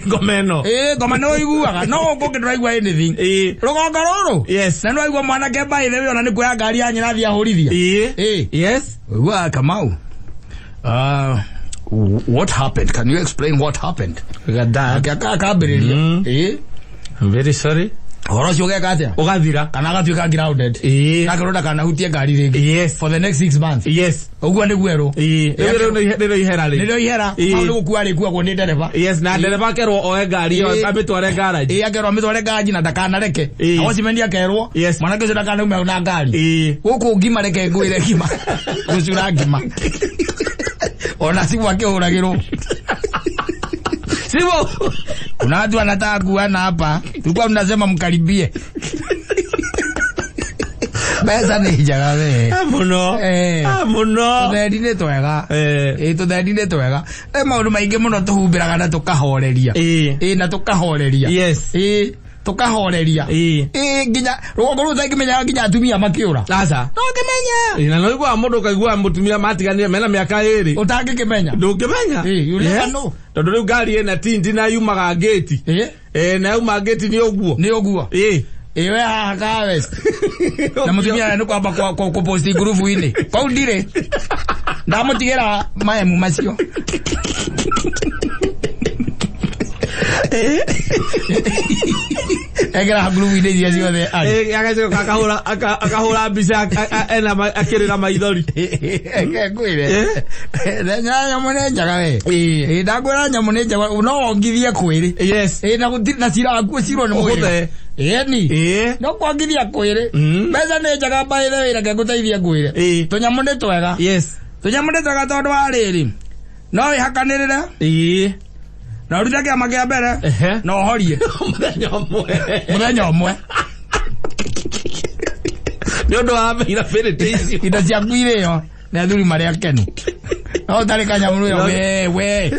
Ngoma ĩno. Ngoma nĩ ũiguaga, no gũkũ ũngĩ ndũraigua anything. Rũgongo rũrũ. Na nĩ waigua mwanake by the way ona nĩ kuoya ngari ya nyina athiĩ ahũrithia. Ũiguaga Kamau. What happened? Can you explain what happened? Akambĩrĩria. I'm very sorry. Ũhoro ũcio ũgeka atĩa? Ũgathira. Kana agatuĩka grounded. Akerwo ndakanahutie ngari rĩngĩ. For the next 6 months. Ũguo nĩguo erwo. Rĩu nĩrĩo ihera rĩ. Nĩrĩo ihera. Hau nĩ gũkua arĩkuagwo nĩ ndereba. Na ndereba akerwo oe ngari ĩyo amĩtware garage. Akerwo amĩtware garage na ndakanareke. Na watchman akerwo mwanake ũcio ndakanaume na ngari. Gũkũ ngima reke ngwĩre ngima. Gũcura ngima. Ona simu akĩhũragĩrwo. Simu. Kuna watu wanataka kuana hapa. Tulikuwa tunasema mkaribie. Mbeca nĩ njega we. Mũno. Mũno. Tũthendi nĩ twega. Tũthendi nĩ twega. Maũndũ maingĩ mũno tũhumbĩraga na tũkahoreria. Na tũkahoreria. Tũkahoreria. Nginya rũgongo rũu ũtangĩmenyaga nginya atumia makĩũra. Aca. Ndũngĩmenya. Na no iguaga mũndũ ũkaigua mũtumia matiganire mena mĩaka ĩrĩ. Ũtangĩkĩmenya. Ndũngĩmenya. You never know. Tondũ rĩu ngari ĩna tindi na yumaga ngĩti. Na yauma ngĩti nĩ ũguo. Nĩ ũguo. We haha ka West. Na mũtumia nĩ kwamba kũposti ngurubu-inĩ. Kau ndirĩ. Ndamũtigĩra maemu macio. Ekĩra ngurubu-inĩ iria ciothe arĩ. Agacoka akahũra akahũra mbica ena akĩrĩra maithori. Reke ngwĩre. Nyamũ nĩ njega we. Ĩĩ. Ĩ, ndakwĩra nyamũ nĩ njega no wongithie kwĩrĩ. Yes. Ĩ, na gũtirĩ na cira waku ũcirwo nĩ mwĩrĩ. Ũhũthe. Ĩni. Ĩĩ. No kwongithia kwĩrĩ. Mbeca nĩ njega by the way, reke ngũteithie ngwĩre. Ĩĩ. Tũnyamũ nĩ twega. Yes. Tũnyamũ nĩ twega tondũ wa rĩrĩ. No wĩhakanĩrĩre Ĩĩ. na ũrute kĩama kĩa mbere Ehe. na ũhorie Mũthenya ũmwe. Mũthenya ũmwe. Nĩ ũndũ wa availability icio. Indo ciaku irĩo nĩ athuri marĩ akenu. No ũtarĩ kanyamũ rĩo we we.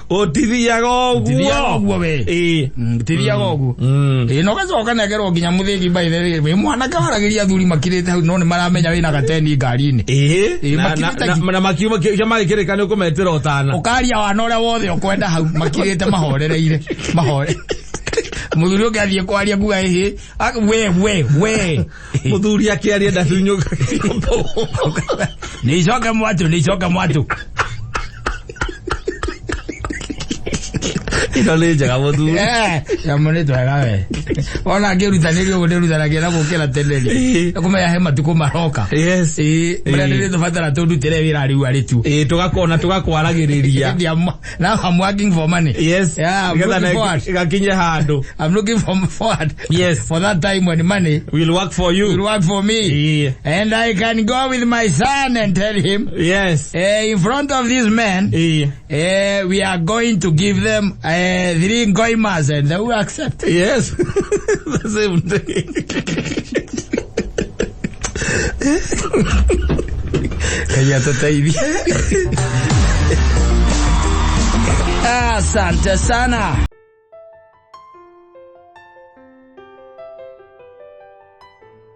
Ũtithiaga ũguo. Tithiaga ũguo we. Ĩĩ. Tithiaga ũguo. Ĩĩ no gacoka nengerwo nginya mũthĩgi by the way. Wĩ mwanake waragĩria athuri makirĩte hau no nĩ maramenya wĩna gateni ngari-inĩ. Ĩĩ. Ĩĩ, Na- na- makirĩte na makiuma kĩa magĩkĩrĩka nĩ ũkũmetĩra ũtana. Ũkaria wana ũrĩa wothe ũkwenda hau makirĩte mahorereire. Mahore. Mũthuri ũngĩ athiĩ kwaria kuga ĩhĩ we we we. Mũthuri akĩaria ndatunyũka. Nĩ icoke mwatũ, nĩ icoke mwatũ. Ino nĩ njega mũthuri. Nyamũ nĩ twega we. Ona ngĩrutanĩria ũguo ndĩrutanagia na gũkĩra tene rĩ. Ĩĩ. Nĩkũmenya he matukũ maroka. Yes. Ĩĩ, marĩa Ĩĩ. ndĩrĩtũbatara tũndutĩre wĩra rĩu arĩ tu. Ĩĩ, tũgakona tũgakwaragĩrĩria. Now I'm working for money. Yes. Yeah, I'm Nĩgetha looking na- forward. ĩgakinye handũ. I'm looking forward. Yes. For that time when money Will work for will you. work for me. Ĩĩ. And I can go with my son and tell him, Yes. in front of these men, Ĩĩ. we are going to give them 3 goimas and they will accept. Yes. The same thing. Ngai atũteithie. Asante sana.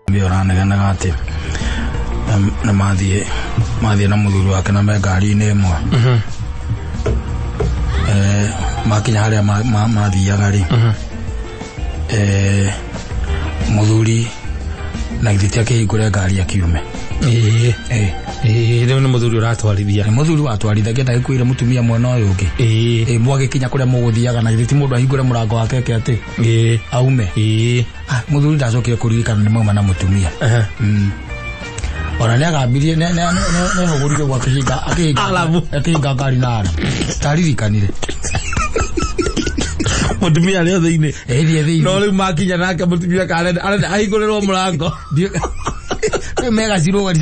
Mbio ũranegenaga atĩ nĩ mathiĩ na mũthuri wake na me ngari-inĩ ĩmwe. Makinya harĩa mathiaga rĩ, mũthuri na githĩ ti akĩhingũre ngari akiume. Ĩĩ. Ĩĩ. Ĩĩ, rĩu nĩ mũthuri ũratwarithia. Nĩ mũthuri watwarithagia ndagĩkuĩre mũtumia mwena ũyũ ũngĩ. Ĩĩ. Ĩĩ, mwagĩkinya kũrĩa mũgũthiaga na githĩ ti mũndũ ahingũre mũrango wake eke atĩ Ĩĩ. aume. Ĩĩ. Mũthuri ndacokire kũririkana nĩ mauma na mũtumia. Aha. Ona nĩ agambirie, nĩ ehũgũrire ũguo akĩhinga Alamu. Akĩhinga ngari na aramu. Ndaririkanire. Mũtumia arĩ o thĩinĩ. Ĩĩ, thiĩ thĩinĩ. No rĩu makinya nake mũtumia karenda arenda ahingũrĩrwo mũrango. Rĩu megacirwo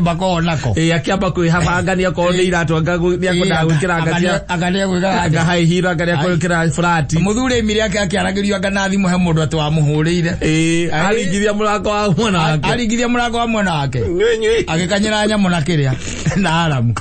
makoragwo nako. Ĩĩ, akĩamba kwĩhabangania okorwo nĩ iratũ anga nĩakwenda gwĩkĩra anga cia Anga nĩegwĩkĩra anga high heel anga nĩekwĩkĩra flat. Mũthuri aimire ake akĩaragĩrio anga na thimũ he mũndũ atĩ wamũhũrĩire. Ĩĩ, aringithia mũrango wa mwena wake. Aringithia mũrango wa mwena wake. Nyui, nyui. Agĩkanyĩra nyamũ na kĩrĩa na aramu.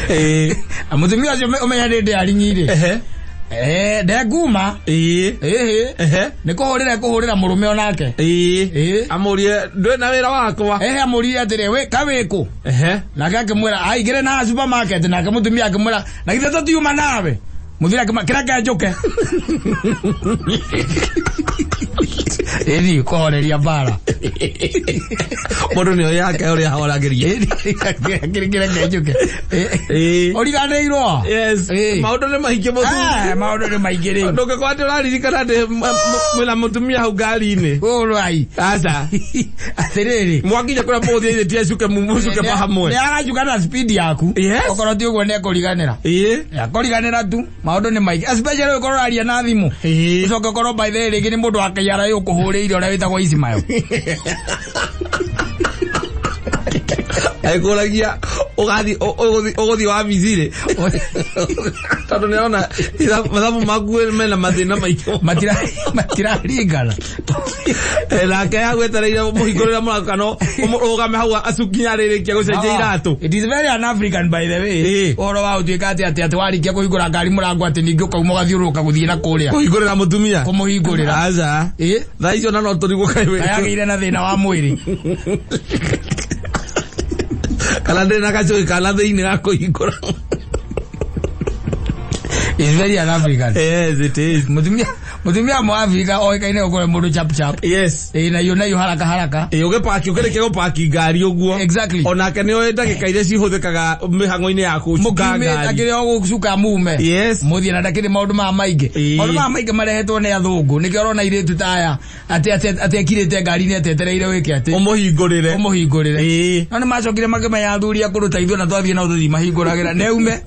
Ĩĩ. Mũtumia ũcio ũmenya nĩ ndĩ aring'ire. Ehe. Ndenguma. Ĩĩ. Ĩhĩ. Ehe. Nĩ kũhũrĩra ekũhũrĩra mũrũme onake. Ĩĩ. Ĩĩ. Amũrie ndwĩ na wĩra wakwa. Ehe, amũririe atĩrĩ, we ka wĩkũ? Ehe. Nake akĩmwĩra aingĩre na supermarket, nake mũtumia akĩmwĩra na githĩ tũtiuma nawe. Mũthuri akĩmwĩra kĩreke njũke. Ĩni kũhoreria mbara. Mũndũ nĩ oĩ yake ũrĩa ahoragĩria. Kĩreke njũke. Ĩĩ. Ũriganĩirwo. Yes. Ĩĩ. Maũndũ nĩ maingĩ mũthuri. Maũndũ nĩ maingĩ rĩu. Ndũngĩkorwo atĩ ũraririkana atĩ mwĩna mũtumia hau ngari-inĩ. Ũrai. Aca. Atĩrĩrĩ. Mwakinya kũrĩa mũgũthiĩ ithe ti acuke mũcuke hamwe. Nĩ aracuka na speed yaku. Yes. Okorwo ti ũguo nĩ ekũriganĩra. Ĩĩ. Akũriganĩra tu. Maũndũ nĩ maingĩ. Especially ũkorwo ũraria na thimũ. Ĩĩ. Ũcoke ũkorwo by the way rĩngĩ nĩ mũndũ wa KRA ũkũhũrĩire ũrĩa wĩtagwo Ismail. Ekũragia ũgathiĩ ũgũthiĩ wabici rĩ. Tondũ nĩ arona mathabu maku mena mathĩna maingĩ. Matiraringana. Nake hau etereire mũhingũrĩre mũrango kana ũrũgame hau acukinya arĩrĩkia gũcenjia iratũ. It is very un-African by the way. Ĩĩ. Ũhoro wa ũtuĩka atĩ warĩkia kũhingũra ngari mũrango atĩ ningĩ ũkauma ũgathiũrũrũka gũthiĩ na kũrĩa. Kũhingũrĩra mũtumia. Kũmũhingũrĩra. Aca. Ĩĩ. Thaa icio na no tũrigwo kaĩ wĩ. Kayagĩire na thĩna wa mwĩrĩ. Kana ndĩ na gacũhĩ kana thĩinĩ ga kũhingũra. Is very un-African. Yes, it is. Mutumia Mũafrika oĩkaine gũkorwo mũndũ chap chap. Yes. Ĩĩ, na iyo nayo haraka haraka. Ĩ, ũgĩpaki ũkĩrĩkia gũpaki ngari ũguo. Exactly. Onake nĩ oĩ ndagĩka iria cihũthĩkaga mĩhang'o-inĩ ya gũcuka Mũkiumĩte ngari. akĩrĩ o gũcuka mume. Yes. Mũthiĩ na ndakĩrĩ maũndũ maya maingĩ. Ĩĩ. Maũndũ maya maingĩ marehetwo nĩ athũngũ. Nĩkĩo ũrona airĩtu ta aya atĩ atĩ atĩ ekirĩte ngari-inĩ atetereire wĩke atĩ. Ũmũhingũrĩre. Ũmũhingũrĩre. Ĩĩ. No nĩ macokire makĩmenya athuri akũrũ ta ithuĩ na twathiĩ nao tũthiĩ mahingũragĩra. Neume.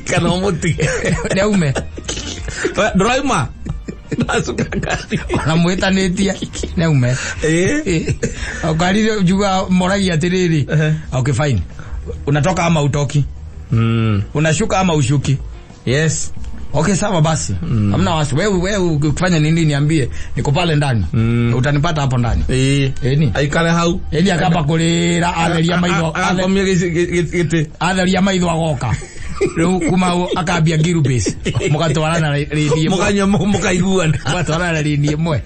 Kana ũmũtige. Neume. Ndũrauma. Ndacuka ngari. Ona mwĩtanĩtie. Neume. Ĩĩ. Ngari njuga moragia atĩrĩrĩ. Ehe. Okay, fine. Unatoka ama utoki? Unashuka ama ushuki? Yes. Okay, sawa basi. Hamna wasi. Wewe ukifanya nini niambie. Niko pale ndani. Utanipata hapo ndani. Ĩĩ. Ĩni. Aikare hau. Ĩni akamba kũrĩra atheria maitho. Akomie gĩtĩ. Atheria maitho agoka. Rĩu kuma hau akambia ngiru base. Mũgatwarana rĩndi ĩmwe. Mũkanyua mũkaiguana. Mũgatwarana rĩndi ĩmwe.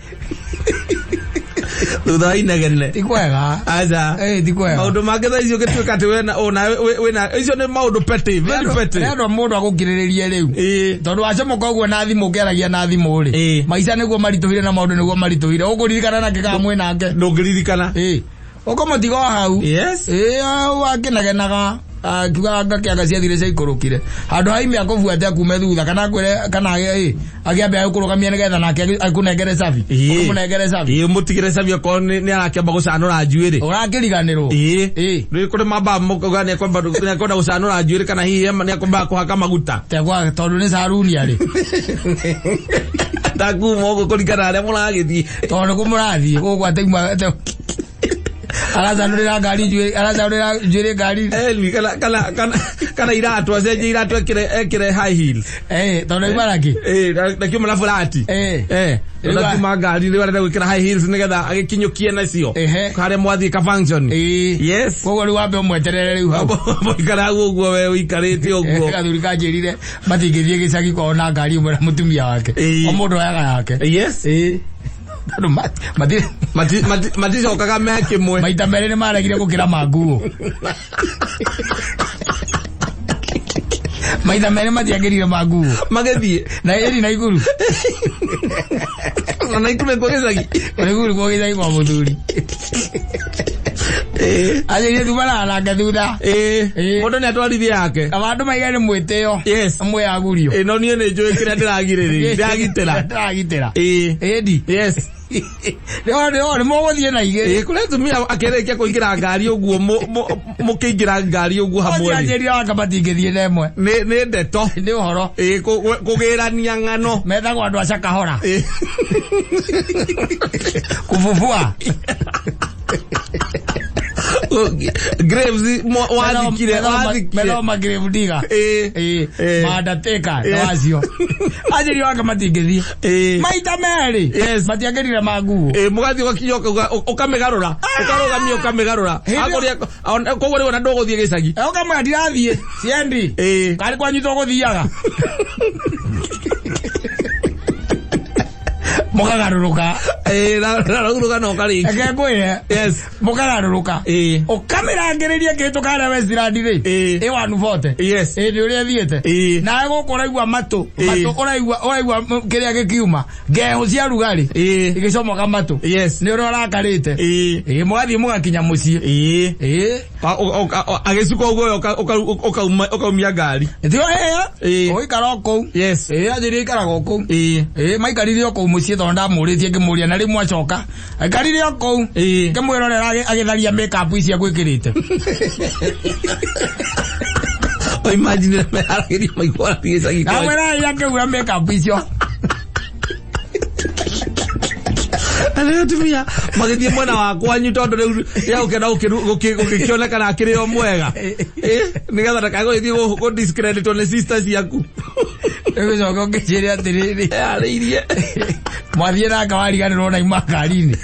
Thutha wa inegene. Ti kwega. Aca. Ĩĩ, ti kwega. Maũndũ mangĩ thaa ici ũgĩtuĩka atĩ wĩna ona wĩna icio nĩ maũndũ petty, very petty. Nĩ andũ a mũndũ agũkirĩrĩrie rĩu. Ĩĩ. Tondũ wacomoka ũguo na thimũ ũkĩaragia na thimũ rĩ. Ĩĩ. Maica nĩguo maritũhire na maũndũ nĩguo maritũhire. Ũkũririkana nake kana mwĩ nake. Ndũngĩririkana. Ĩĩ. Ũkamũtiga o hau. Yes. Ĩĩ, hau akĩnegenaga. Akiuga anga kĩanga ciathire ciaikũrũkire. Handũ ha ime akũbuate akume thutha kana akwĩre kana ĩ akĩambe agĩkũrũgamia nĩgetha nake akũnengere cabi. Ĩĩ. Ũkũmũnengere cabi. Ĩĩ, mũtigĩre cabi okorwo nĩ arakĩamba gũcanũra njuĩrĩ. Ũrakĩriganĩrwo. Ĩĩ. Ĩĩ. Nĩ kũrĩ mambaga mũkauga nĩakwenda gũcanũra njuĩrĩ kana hihi nĩakwambaga kũhaka maguta. Tegwa tondũ nĩ caruni arĩ. Ndakuma ũguo kũringana na harĩa mũragĩthiĩ. Tondũ nĩkuo mũrathiĩ gũkũ atauma aracanũrĩra ngari njuĩrĩ aracanũrĩra njuĩrĩ ngari. Eni, kana iratũ acenjie iratũ ekĩre high heels. Ĩĩ, tondũ auma nakĩ? Ĩĩ, ndakiuma na burati. Ĩĩ. Eh, ndakiuma ngari rĩu arenda gwĩkĩra high heels nĩgetha agĩkinyũkie nacio. Ehe. Harĩa mwathiĩ ka function. Ĩĩ. Yes. Koguo rĩu wambe ũmweterere rĩu hau. Mũikara hau ũguo we ũikarĩte ũguo. Gathuri kanjĩrire matingĩthiĩ gĩcagi kwao na ngari ĩmwe na mũtumia wake. Ĩĩ. O mũndũ oyaga yake. Yes. Ĩĩ. Tondũ matirĩ Maticokaga me kĩmwe. maita merĩ nĩ maregire gũkĩra manguo. Maita merĩ matiangĩrire manguo. Magĩthiĩ. Na ĩri na iguru. Na Naikuru nĩkuo gĩcagi. Na iguru nĩkuo gĩcagi kwa mũthuri. Anjĩrire thumanaga nake thutha. Ĩĩ. Ĩĩ. Mũndũ nĩ atwarithie yake. Kaba andũ maige nĩ mwĩtĩo. Yes. Mwĩyagurio. Ĩĩ, no niĩ nĩ njũĩ kĩrĩa ndĩragirĩrĩria. Ndĩragitĩra. Ndĩragitĩra. Ĩĩ. Ĩndi. Yes. Nĩ mũgũthiĩ na igĩrĩ. Ĩĩ, kũrĩ atumia akĩrĩkia kũingĩra ngari ũguo mũkĩingĩra ngari ũguo hamwe rĩ. Anjĩrire wanga matingĩthiĩ na ĩmwe. Nĩ ndeto. Nĩ ũhoro. Ĩĩ, kũgĩrania ng'ano. Methagwo andũ a cakahora. Ĩĩ. Kũbubua. Graves wathikire, wathikire. Methagwo ma grave digger. Ĩĩ. Ĩĩ. Ĩĩ. Ma undertaker na Ĩĩ. wacio. Anjĩrire wanga matingĩthiĩ. Ĩĩ. Maita merĩ. Yes. Matiangĩrire manguo. Ĩĩ, mũgathiĩ ũgakinya ũkamĩgarũra. Ũkarũgamia ũkamĩgarũra. Hĩndĩ- Koguo rĩu ona ndũgũthiĩ gĩcagi. Ũkamwĩra ndirathiĩ. Siendi. Ĩĩ. Karĩ kwanyu tũgũthiaga. Mũkagarũrũka. Ĩĩ, na rũu rũgano ũkarĩkia. Reke ngwĩre. Yes. Mũkagarũrũka. Ĩĩ. Ũkamĩrangĩrĩria kĩhĩtũka harĩa Westland rĩ. Ĩĩ. Ĩ 140. Yes. Ĩ nĩ ũrĩa ĩthiĩte. Ĩĩ. Nawe gũkũ ũraigua matũ. Ĩĩ. Matũ ũraigua kĩrĩa gĩkiuma. Ngehũ cia rugarĩ. Ĩĩ. Igĩcomoka matũ. Yes. Nĩ ũrĩa ũrakarĩte. Ĩĩ. Ĩĩ mũgathiĩ mũgakinya mũciĩ. Ĩĩ. Ĩĩ. Agĩcuka ũguo ũkaumia ngari. Tio ĩyo. Ĩĩ. Ũikara o kũu. Yes. Ĩĩ anjĩrire ikaraga o kũu. Ĩĩ. Ĩĩ maikarire o kũu mũciĩ tondũ ndamũrĩtie ngĩmũria na rĩu mwacoka. Aikarire o kũu. Ĩĩ. Ngĩmwĩrorera agĩtharia make-up ici agwĩkĩrĩte. O imagine meharagĩria maigua arathiĩ gĩcagi kwanyu. Ndamwĩra akĩura make-up icio. Na rĩu atumia magĩthiĩ mwena wa kwanyu tondũ rĩu nĩagũkĩenda gũkĩonekana akĩrĩ o mwega. Ĩĩ, nĩgetha ndakae gũgĩthiĩ gũ discreditwo nĩ sister ciaku. Ũgĩcoka ũkĩnjĩre atĩrĩrĩ. Eharĩirie. Mwathiĩ nake wariganĩrwo na ima ngari-inĩ.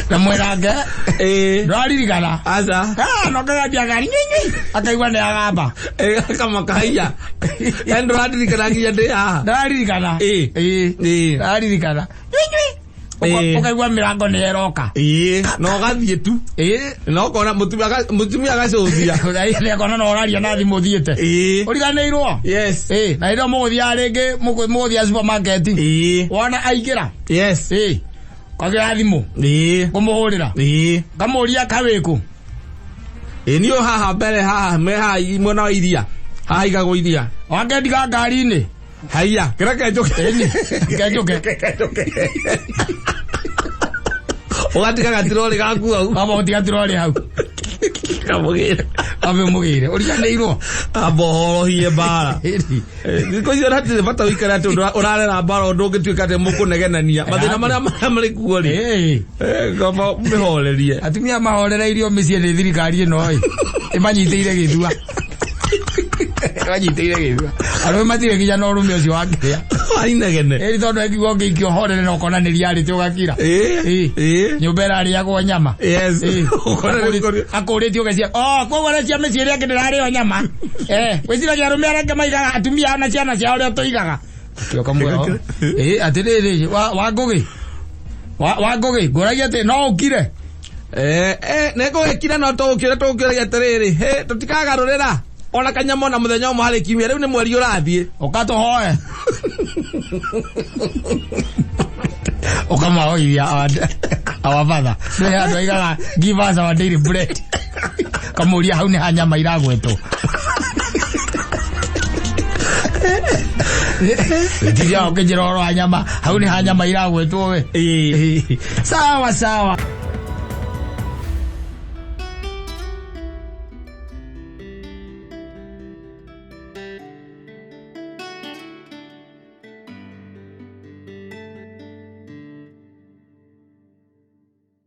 Na mwĩrake. Ĩĩ. Ndũraririkana. Aca. Ah, no kagambia ngari nyinyi. Akaigua nĩ agamba. Ĩĩ, akamakaia. Yaani ndũraririkana nginya ndĩ haha. Ndũraririkana. Ĩĩ. Ĩĩ. Ĩĩ. Ndũraririkana. Nyinyi. Ũkaigua mĩrango nĩ ĩroka. Ĩĩ, na ũgathiĩ tu. Ĩĩ. Na ũkona mũtumia agacũthia. Nĩakona no ũraria na thimũ ũthiĩte. Ĩĩ. Ũriganĩirwo. Yes. Ĩĩ, na rĩrĩa mũgũthiaga rĩngĩ mũgũthiaga supermarket. Ĩĩ. Wona aingĩra. Yes. Ĩĩ. Kwagĩra thimũ. Ĩĩ. Ngũmũhũrĩra. Ĩĩ. Ngamũria kawĩkũ. Ĩĩ, niĩ haha mbere haha me haha mwena wa iria. Haha igagwo iria. Wangendiga ngari-inĩ. Haiya, kĩreke njũke. Ĩni, kenjũke. Ũgatiga gatirori gaku hau. Wamba gũtiga tirori hau. Kamũgĩre. Wambe ũmũgĩre. Ũriganĩirwo. Amba ũhorohie mbara. Ĩni. Thikũ icio hatirĩ bata ũikare atĩ ũrarera mbara ũndũ ũngĩtuĩka atĩ mũkũnegenania. Mathĩna marĩa marĩ kuo rĩ. Ĩĩ. Ngamba mĩhorerie. Atumia mahorereirio mĩciĩ nĩ thirikari ĩno ĩ. Ĩmanyitĩire gĩthua. Ĩmanyitĩire gĩthua. Arũme matirĩ nginya na ũrũme ũcio wa kĩrĩa. Wainegene. Ĩni tondũ ĩkiuga ũngĩikio horere na ũkona nĩ riarĩte ũgakira. Ĩĩ. Ĩĩ. Nyũmba ĩrarĩagwo nyama. Yes. Ĩĩ. Ũkona nĩ kũrĩ- Akũrĩtie ũgecia. Oh, koguo na cia mĩciĩ ĩrĩa ĩngĩ ndĩrarĩo nyama. Wĩciragia arũme arĩa angĩ maigaga atumia na ciana ciao ũrĩa tũigaga. Kĩoka muoyo. Ĩĩ, atĩrĩrĩ, wa Ngũgĩ. Wa Ngũgĩ, ngũragia atĩ no ũkire. Nĩngũgĩkira no tũgũkĩra tũgũkĩragia atĩrĩrĩ, hĩ, tũtikagarũrĩra ona kanyamũ ona mũthenya ũmwe harĩ kiumia, rĩu nĩ mweri ũrathiĩ. Ũkatũhoe. Ũkamahoithia our father. Nĩ andũ aigaga give us our daily bread. Kamũria hau nĩ ha nyama iragwetwo. Tiria ũkĩnjĩra ũhoro wa nyama, hau nĩ ha nyama iragwetwo we. Ĩĩ. Sawa sawa.